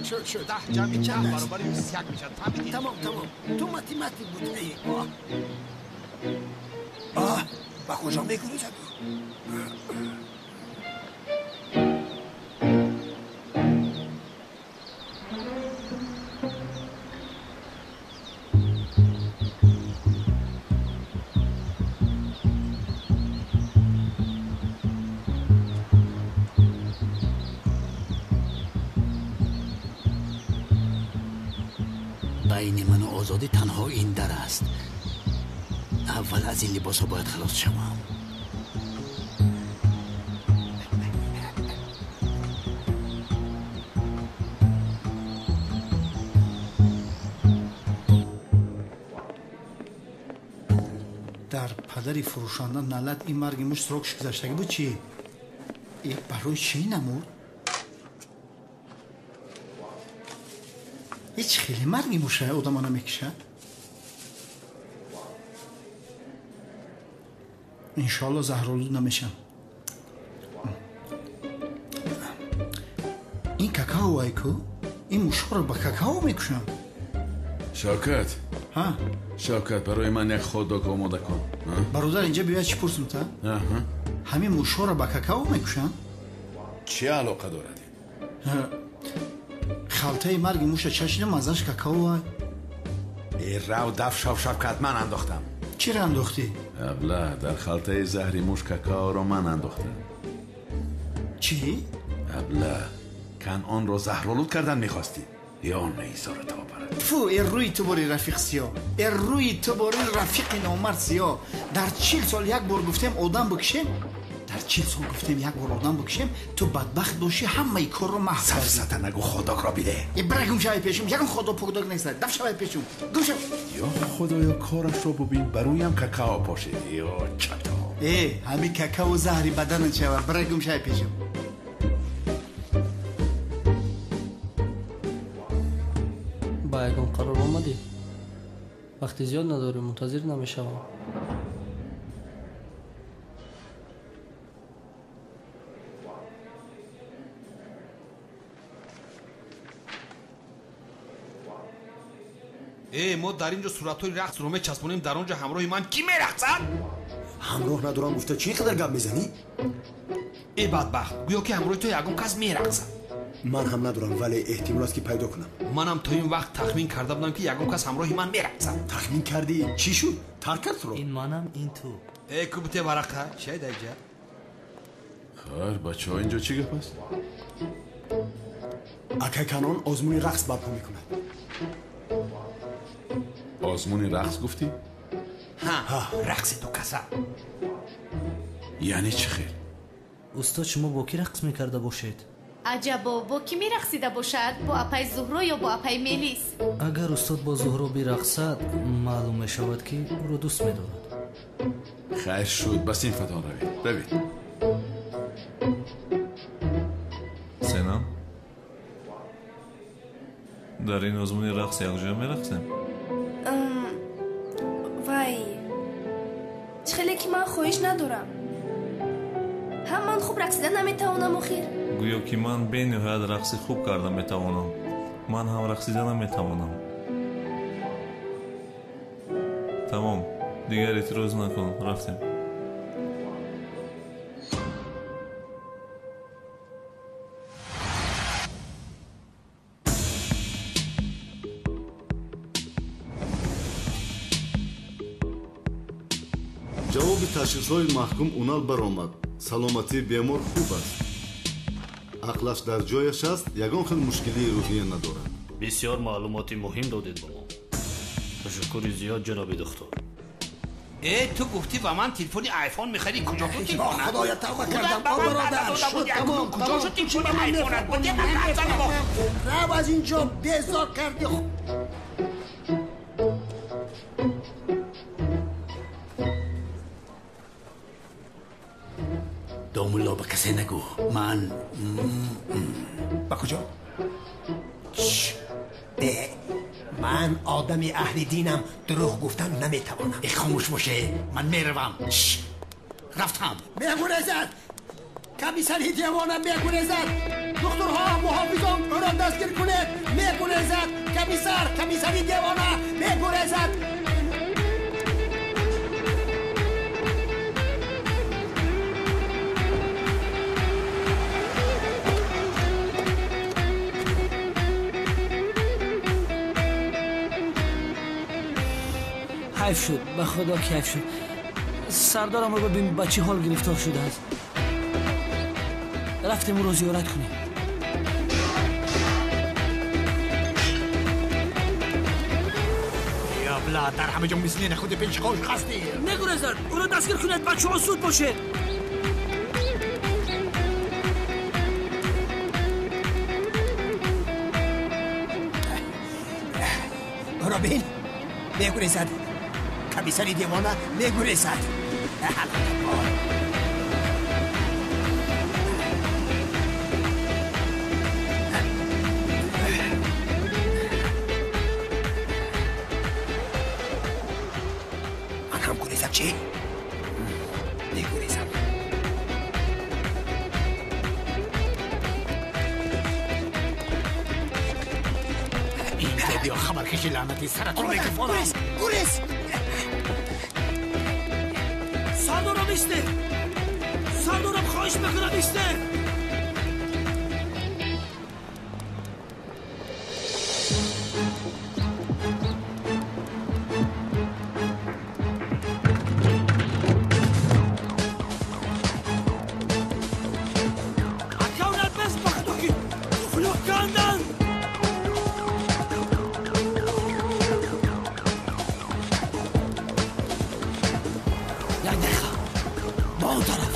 Шуд, шуд.
10 ҷамъи 10
Чанд аст?
баробари 21 мешавад. Фаҳмидӣ?
Тамом, тамом. Ту математик будаӣ. Оҳ. Оҳ, ба куҷо мегурезад?
Байни ману озодӣ танҳо ин дар аст. Аввал аз ин либосҳо бояд халос шавам.
Дар падари фурӯшанда налат, ин марги муш срокш гузаштагӣ буд чӣ? Э, барои чӣ намурд? Ҳеҷ хеле марги муша одама намекушад. Иншоалло заҳролуд намешам. Ин какао ай ку? Ин мушҳоро ба какао мекушам.
Шавкат.
Ҳа?
Шавкат, барои ман як хот-дог омода кун. Ҳа?
Бародар, инҷа биёяд, чӣ пурсум та?
Аҳа.
Ҳамин мушҳоро ба какао мекушанд?
Чӣ алоқа дорад?
Ҳа. Халтаи марги муша чашидам, маззаш какао ай.
Э, рав, даф шав, Шавкат, ман андохтам.
Чиро андохтӣ?
Абла, дар халтаи заҳри муш какаоро ман андохтам.
Чӣ?
Абла, Канъонро заҳролуд кардан мехостӣ. Ё наизора табарат.
Тфу, э рӯи ту бори рафиқ сиё. Э рӯи ту бори рафиқи номард сиё. Дар 40 сол як бор гуфтем одам бикушем. Дар 40 сол гуфтем як бор одам бикушем, ту бадбахт бошӣ, ҳамаи корро маҳв кардӣ.
Сафсата нагӯ, ходокро биде.
Э, бира гум шавай пешум, ягон ходок покдок нест. Даф шавай пешум. Гум шав.
Ё худоё, корашро бубин, ба рӯям какао пошид. Ё чато.
Э, ҳами какао заҳри баданат шава, бира гум шай пешам.
Ба ягон қарор омадӣ? Вақти зиёд надорӣ, мунтазир намешавам.
Э, мо дар ин ҷо суратҳои рақсро мечаспонем, дар он ҷо ҳамроҳи ман кӣ мерақсад?
Ҳамроҳ надорам гуфта чӣ қадар гап мезанӣ?
Э, бадбахт, гӯё ки ҳамроҳи ту ягон кас мерақсад.
Ман ҳам надорам, вале эҳтимол аст ки пайдо кунам.
Манам то ин вақт тахмин карда будам ки ягон кас ҳамроҳи ман мерақсад.
Тахмин кардӣ? Чӣ шуд? Тарк кард туро?
Ин манам, ин ту.
Э, кубте варақа, чай даҷа?
Хайр, бачаҳо, ин ҷо чӣ гап аст?
Акай Канон озмуни рақс барпо мекунад.
Озмуни рақс гуфтӣ?
Ҳа, рақси дукаса.
Яъне чӣ хел?
Устод, шумо бо кӣ рақс мекарда бошед?
Аҷабо, бо кӣ мерақсида бошад? Бо апаи Зуҳро ё бо апаи Мелис?
Агар устод бо Зуҳро бирақсад, маълум мешавад ки ӯро дӯст медорад.
Хайр шуд, ба синфатон равед. Равед.
Сенам, дар ин озмуни рақс якҷоя мерақсем?
Вай, чӣ хеле ки ман хоҳиш надорам. Ҳам ман хуб рақсида наметавонам охир.
Гӯё ки ман бениҳоят рақси хуб карда метавонам. Ман ҳам рақсида наметавонам. Тамом, дигар эътироз накун, рафтем.
Ҷавоби ташхисҳои маҳкум Унал баромад. Саломатии бемор хуб аст. Ақлаш дар ҷояш аст, ягон хел мушкилии рӯҳия надорад.
Бисёр маълумоти муҳим додед ба мо. Ташаккури зиёд, ҷаноби духтур.
Э, ту гуфтӣ ба ман телефони айфон мехарӣ, куҷо шуд телефонат?
Худоя, тавба кардам, о бародар, шуд тамом.
Куҷо шуд телефони айфонат?
Рав аз ин ҷо, безор кардӣ.
Домулло, ба касе нагӯ. Ман
ба куҷо? Ман одами аҳли динам, дурӯғ гуфтан наметавонам.
Э, хомӯш боше, ман меравам. Рафтам.
Мегурезад, комиссари девона мегурезад. Духтурҳо, муҳофизон, ӯро дастгир кунед. Мегурезад комиссар, комиссари девона мегурезад.
ҳайф шуд, ба худо ки ҳайф шуд. Сардарамро бибин ба чӣ ҳол гирифтор шудааст. Рафтем ӯро зиёрат кунем.
Абла, дар ҳама ҷо мисли нахуди пешқош ҳастӣ.
Мегурезад, ӯро дастгир кунед, бачаҳо, зуд бошед.
Ӯро бин, мегурезад. Комиссари девона мегурезад. Ман ҳам гурезам, чӣ? Мегурезам.
Инҷо биё, хабаркаши лаънатӣ, саратро мекуфонам.
Гурез!
Сардорам, исте! Сардорам, хоҳиш мекунам, исте! Акавнат бес, ба худо ки туфлё кандан! Як дақиқа, ба он тараф.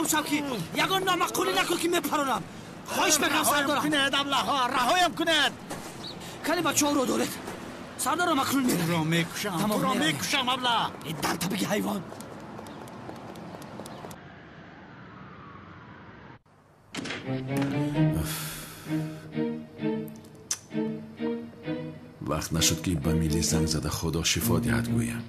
Ором шав ки ягон номаъқулӣ накун ки мепаронам. Хоҳиш мекунам сардорам.
Кунед аблаҳо, раҳоям кунед.
Кани бачаҳоро доред. Сардорам акнун меравем.
Туро мекушам, туро мекушам абла.
Дамта биги ҳайвон.
Вақт нашуд ки ба Милли занг зада худо шифо диҳад гӯям.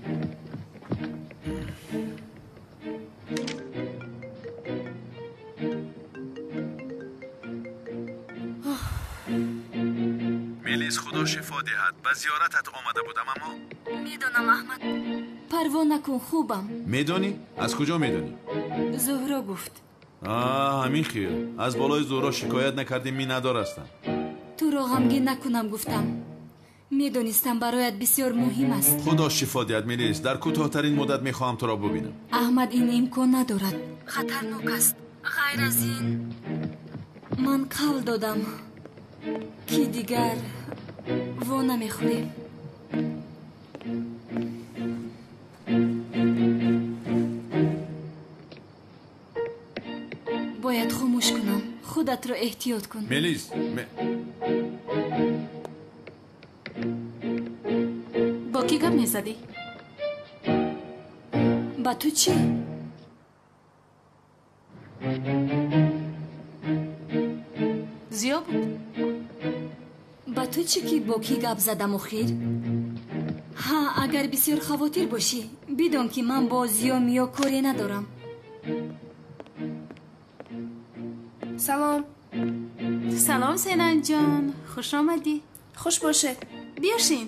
Мелис, худо шифо диҳад. Ба зиёратат омада будам, аммо
медонам, Аҳмад. Парво накун, хубам.
Медонӣ? Аз куҷо медонӣ?
Зуҳро гуфт.
Ҳамин хел. Аз болои Зуҳро шикоят накардӣ, миннатдор ҳастам.
Туро ғамгин накунам гуфтам. Медонистам бароят бисёр муҳим аст.
Худо шифо диҳад, Мелис. Дар кӯтоҳтарин муддат мехоҳам туро бубинам.
Аҳмад, ин имкон надорад. Хатарнок аст. Ғайр аз ин ман қавл додам ки дигар во намехӯрем. Бояд хомӯш кунам. Худатро эҳтиёт кун.
Мелис,
бо кӣ гап мезадӣ?
Ба ту чӣ?
Зиё буд.
Ба ту чӣ ки бо кӣ гап задам охир? Ҳа, агар бисёр хавотир бошӣ, бидон ки ман бо Зиё Миё коре надорам.
Салом.
Салом, Сенанҷон. Хуш омадӣ.
Хуш бошед.
Биёшин.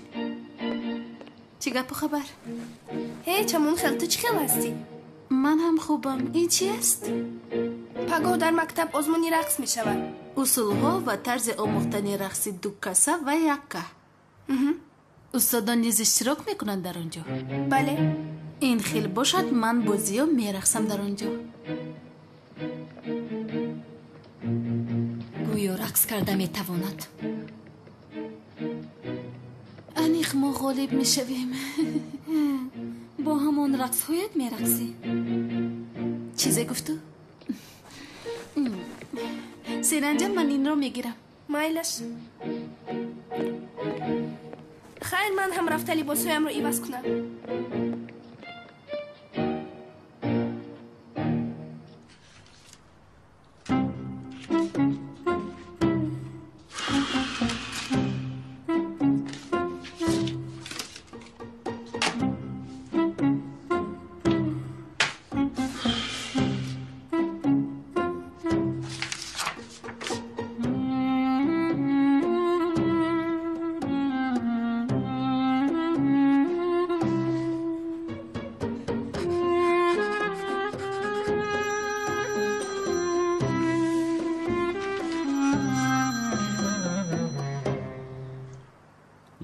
Чӣ гапу хабар?
Ҳеҷ, ҳамон хел. Ту чӣ хел ҳастӣ?
Ман ҳам хубам. Ин чи аст?
Пагоҳ дар мактаб озмуни рақс мешавад.
Усулҳо ва тарзи омӯхтани рақси дукаса ва якка. Устодон низ иштирок мекунанд дар он ҷо?
Бале.
Ин хел бошад, ман бо Зиё мерақсам дар он ҷо.
Гӯё рақс карда метавонад.
Аниқ мо ғолиб мешавем.
Бо ҳамон рақсҳоят мерақсӣ?
Чизе гуфту? Сенанҷон, ман инро мегирам.
Майлаш. Хайр, ман ҳам рафта либосҳоямро иваз кунам.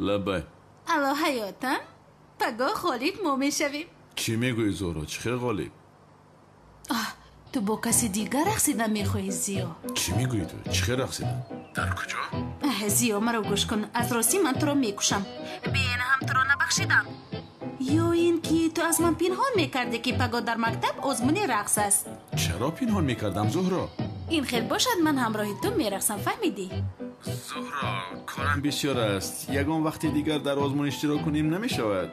Лабай.
Алло, ҳаётам. Пагоҳ ғолиб мо мешавем.
Чӣ мегӯӣ, Зуҳро? Чӣ хел ғолиб?
Ту бо каси дигар рақсидан мехоҳӣ, Зиё?
Чӣ мегӯӣ ту? Чӣ хел рақсидан? Дар куҷо?
Зиё, маро гӯш кун. Аз ростӣ ман туро мекушам. Беин ҳам туро набахшидам. Ё ин ки ту аз ман пинҳон мекардӣ, ки пагоҳ дар мактаб озмуни рақс аст.
Чаро пинҳон мекардам, Зуҳро?
Ин хел бошад, ман ҳамроҳи ту мерақсам, фаҳмидӣ?
Зуҳро, корам бисёр аст. Ягон вақти дигар дар озмун иштирок кунем намешавад.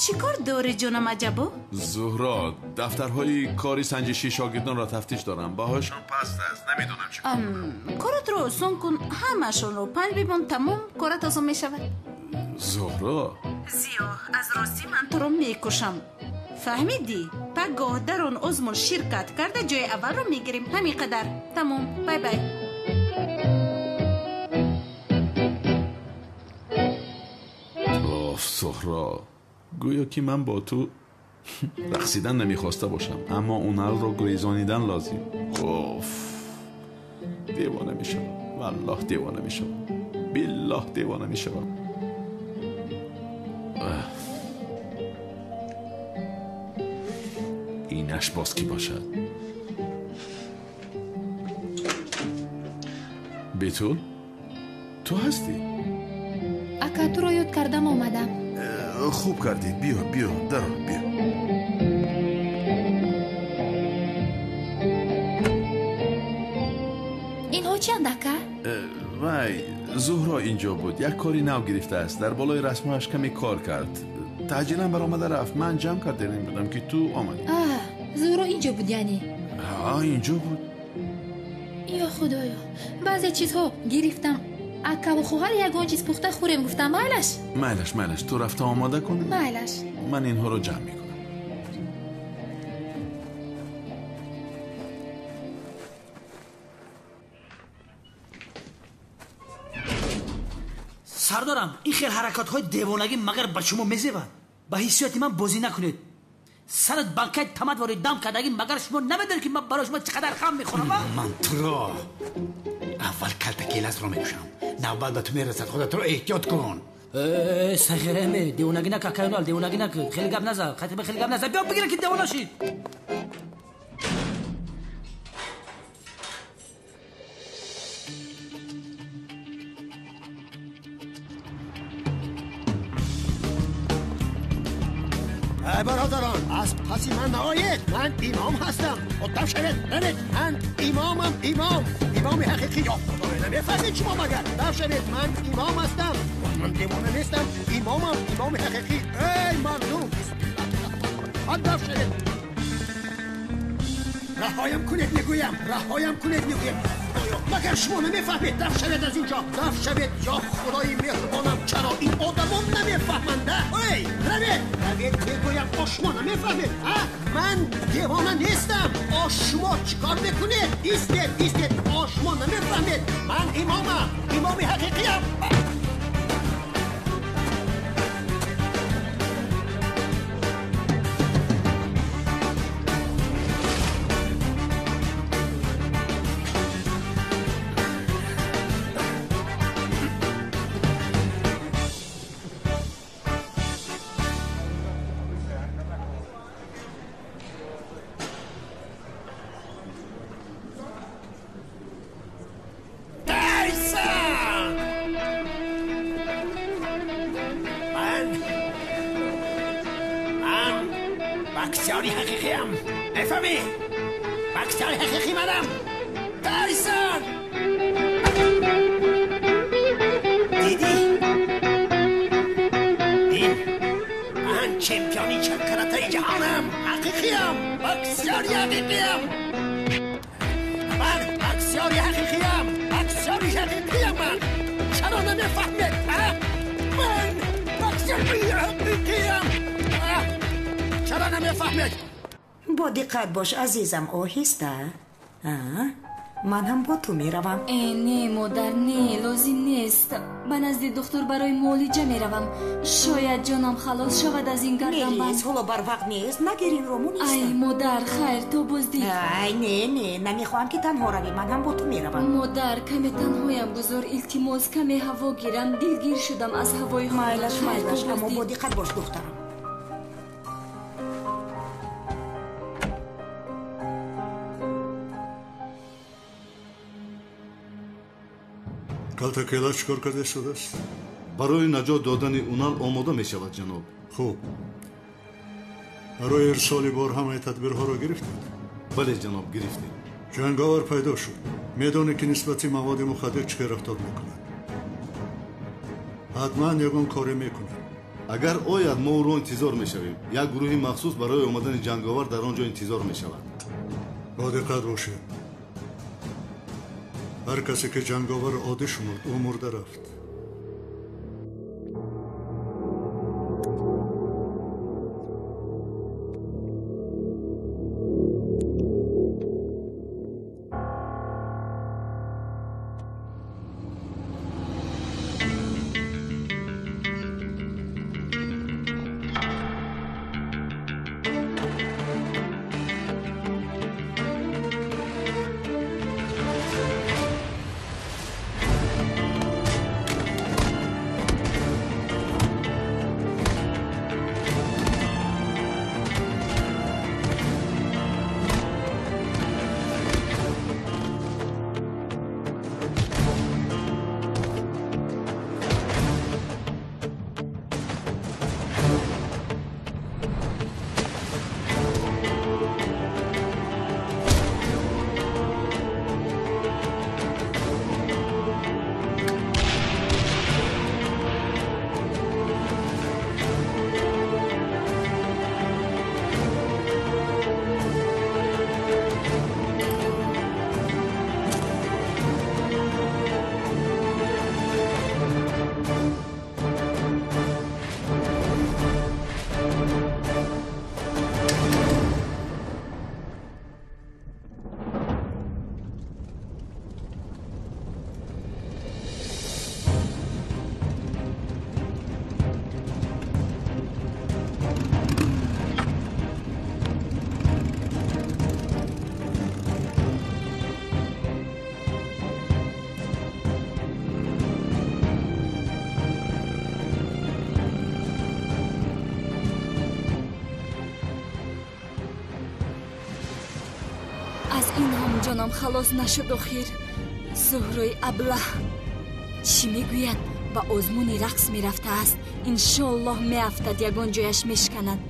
Чӣ кор дорӣ, ҷонам аҷабо?
Зуҳро, дафтарҳои кори санҷишии шогирдонро тафтиш дорам. Баҳояшон паст аст. Намедонам чӣ кор.
Коратро осон кун, ҳамашонро панҷ бибон, тамом, корат осон мешавад.
Зуҳро.
Зиё, аз ростӣ ман туро мекушам. Фаҳмидӣ? Пагоҳ дар он озмун ширкат карда ҷои аввалро мегирем. Ҳамин қадар. Тамом. Бай бай.
Оф, Зуҳро, гӯё ки ман бо ту рақсидан намехоста бошам, аммо уналро гурезонидан лозим. Оф, девона мешавам. Валлоҳ девона мешавам. Биллоҳ девона мешавам. Инаш боз кӣ бошад? Бетул, ту ҳастӣ?
Ака, туро ёд кардам омадам.
Хуб кардӣ. Биё, биё, даро, биё.
буданд, ака?
Вай, Зуҳро инҷо буд. Як кори нав гирифтааст. Дар болои расмҳояш каме кор кард. Таъҷилан баромада рафт. Ман ҷамъ карда будам, ки ту омадӣ.
Зуҳро инҷо буд, яъне?
Ҳа, инҷо буд.
Ё худоё, баъзе чизҳо гирифтам. Акаву хоҳар ягон чиз пухта хӯрем гуфтам, майлаш?
Майлаш, майлаш. Ту рафта омода кун.
Майлаш.
Ман инҳоро ҷамъ мекунам.
Сардорам, ин хел ҳаракатҳои девонагӣ магар ба шумо мезебад? Ба ҳиссиёти ман бозӣ накунед. Сарат банкаи тамат ворид дам кардагӣ, магар шумо намедонед, ки ман барои шумо чӣ қадар хам мехӯрам?
Ман туро аввал калтакеласро мекушам. Навбат ба ту мерасад, худатро эҳтиёт кун.
Сағираме, девонагӣ нака, кайнол, девонагӣ нака. Хеле гап наза, хатиба хеле гап наза. Биё бигира, ки девона шид.
Эй бародарон, аз паси ман наоед. Ман имом ҳастам. Худдам шавед, равед. Ман имомам, имом, имоми ҳақиқӣ. Ё худоё, намефаҳмед шумо магар? Дав шавед, ман имом ҳастам. Ман девона нестам, имомам, имоми ҳақиқӣ. Эй мардум, дав шавед. Раҳоям кунед, мегӯям, раҳоям кунед, мегӯям. Магар шумо намефаҳмед? Дав шавед аз инҷо, дав шавед. Ё худои меҳрубонам, чаро ин одамон намефаҳманда? Эй, равед, равед, мегӯям. О, шумо намефаҳмед? А, ман девона нестам. О, шумо чӣ кор мекунед? Истед, истед. О, шумо намефаҳмед? Ман имомам, имоми ҳақиқиям. بکسیاری حقیقیم. میفهمی؟ بکسیاری حقیقی منم. تایسون، دیدی؟ این من چمپیونی چند جهانم. حقیقیم. بکسیاری حقیقیم. من بکسیاری حقیقیم. بکسیاری حقیقیم من. چرا نمیفهمید؟ من بکسیاری حقیقیم. چرا نمیفهمید؟
با диққат бош, азизам, оҳиста. Ман ҳам бо ту меравам.
Э, не, модар, не, лозим нест. Ба назди духтур барои муолиҷа меравам. Шояд ҷонам халос шавад аз ин гарданбанд.
Мелис, ҳоло барвақт нест. Нагир инро, муниста.
Ай, модар, хайр, то боздид.
Ай, не, не, намехоҳам, ки танҳо равӣ. Ман ҳам бо ту меравам.
Модар, каме танҳоям гузор, илтимос, каме ҳаво гирам. Дилгир шудам аз ҳавои хона.
Майлаш, майлаш, аммо бо диққат бош, духтарам.
Калтакелаш чӣ кор карда истодааст?
Барои наҷот додани Унал омода мешавад, ҷаноб.
Хуб, барои ирсоли бор ҳамаи тадбирҳоро гирифтед?
Бале, ҷаноб, гирифтем.
Ҷанговар пайдо шуд. Медонӣ, ки нисбати маводи мухаддир чӣ хел рафтор мекунад. Ҳатман ягон коре мекунад.
Агар ояд, мо ӯро интизор мешавем. Як гурӯҳи махсус барои омадани ҷанговар дар он ҷо интизор мешавад.
Бо диққат бошед. Ҳар касе ки ҷанговарро оддӣ шумурд, ӯ мурда рафт.
Ҷонам халос нашуд охир. Зуҳрои аблаҳ чӣ мегӯяд? Ба озмуни рақс мерафтааст. Иншоаллоҳ меафтад, ягон ҷояш мешканад.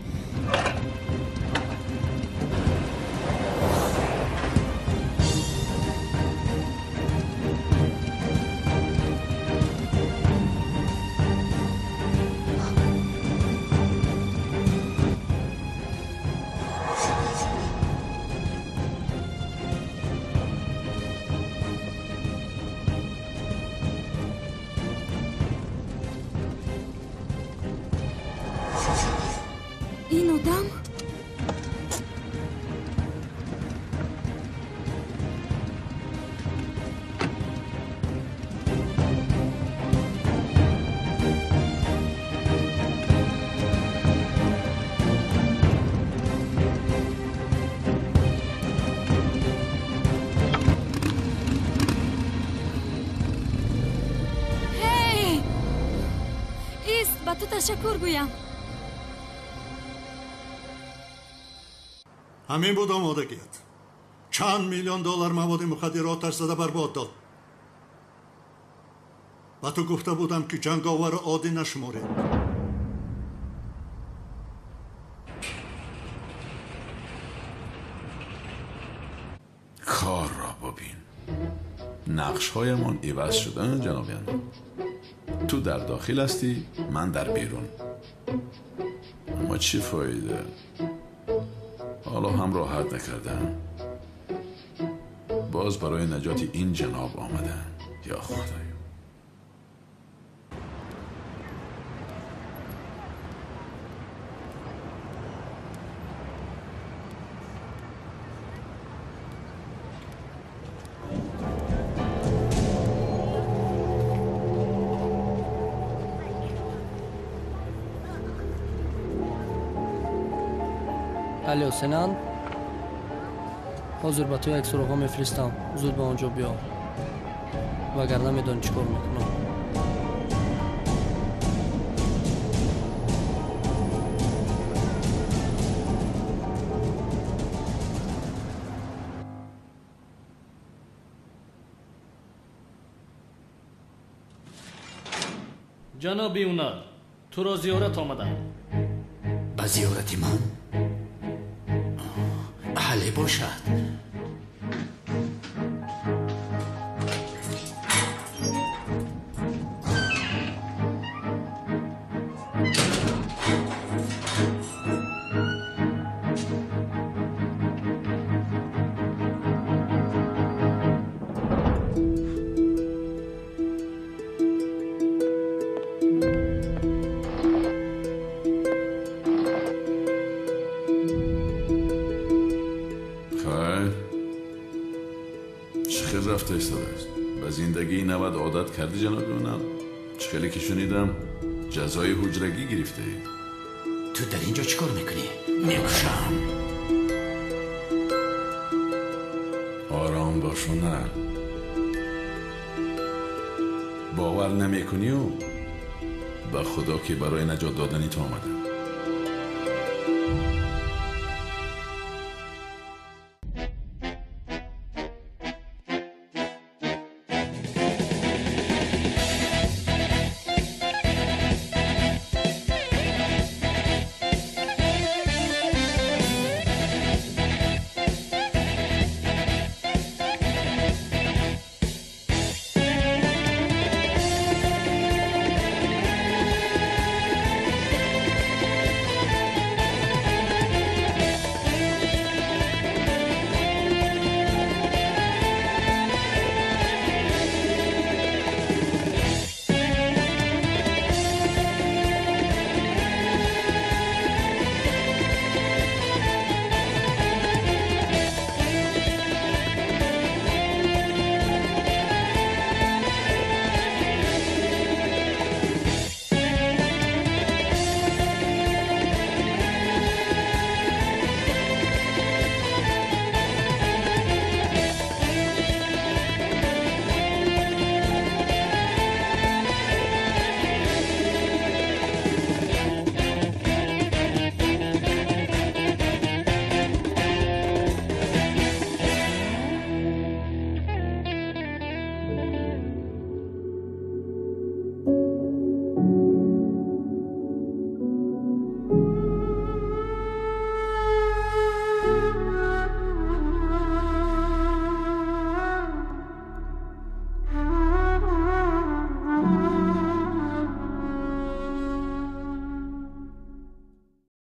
Ин одам ҳей, ист, ба ту ташаккур гӯям.
Ҳамин буд омодагият. Чанд миллион доллар маводи мухаддир оташ зада барбод дод. Ба ту гуфта будам, ки ҷанговарро оддӣ нашуморед.
Корро бубин. Нақшҳоямон иваз шуданд, ҷанобиан. Ту дар дохил ҳастӣ, ман дар берун. Аммо чӣ фоида? Ҳоло ҳам роҳат накардам. Боз барои наҷоти ин ҷаноб омадам. Ё Худоё!
Алло, Сенан, ҳозир ба ту як суроға мефиристам. Зуд ба он ҷо биё, вагарна медонӣ чӣ кор мекунам.
Ҷаноби Унал, туро зиёрат омадам.
Ба зиёрати ман? Ҳале бошад.
Ба зиндагии навад одат кардӣ, ҷаноби Унал? Чӣ хеле ки шунидам, ҷазои ҳуҷрагӣ гирифтаӣ.
Ту дар ин ҷо чӣ кор мекунӣ? Мекушам.
Ором бош, Унал. Бовар намекунию? Ба Худо ки барои наҷот додани ту омадам.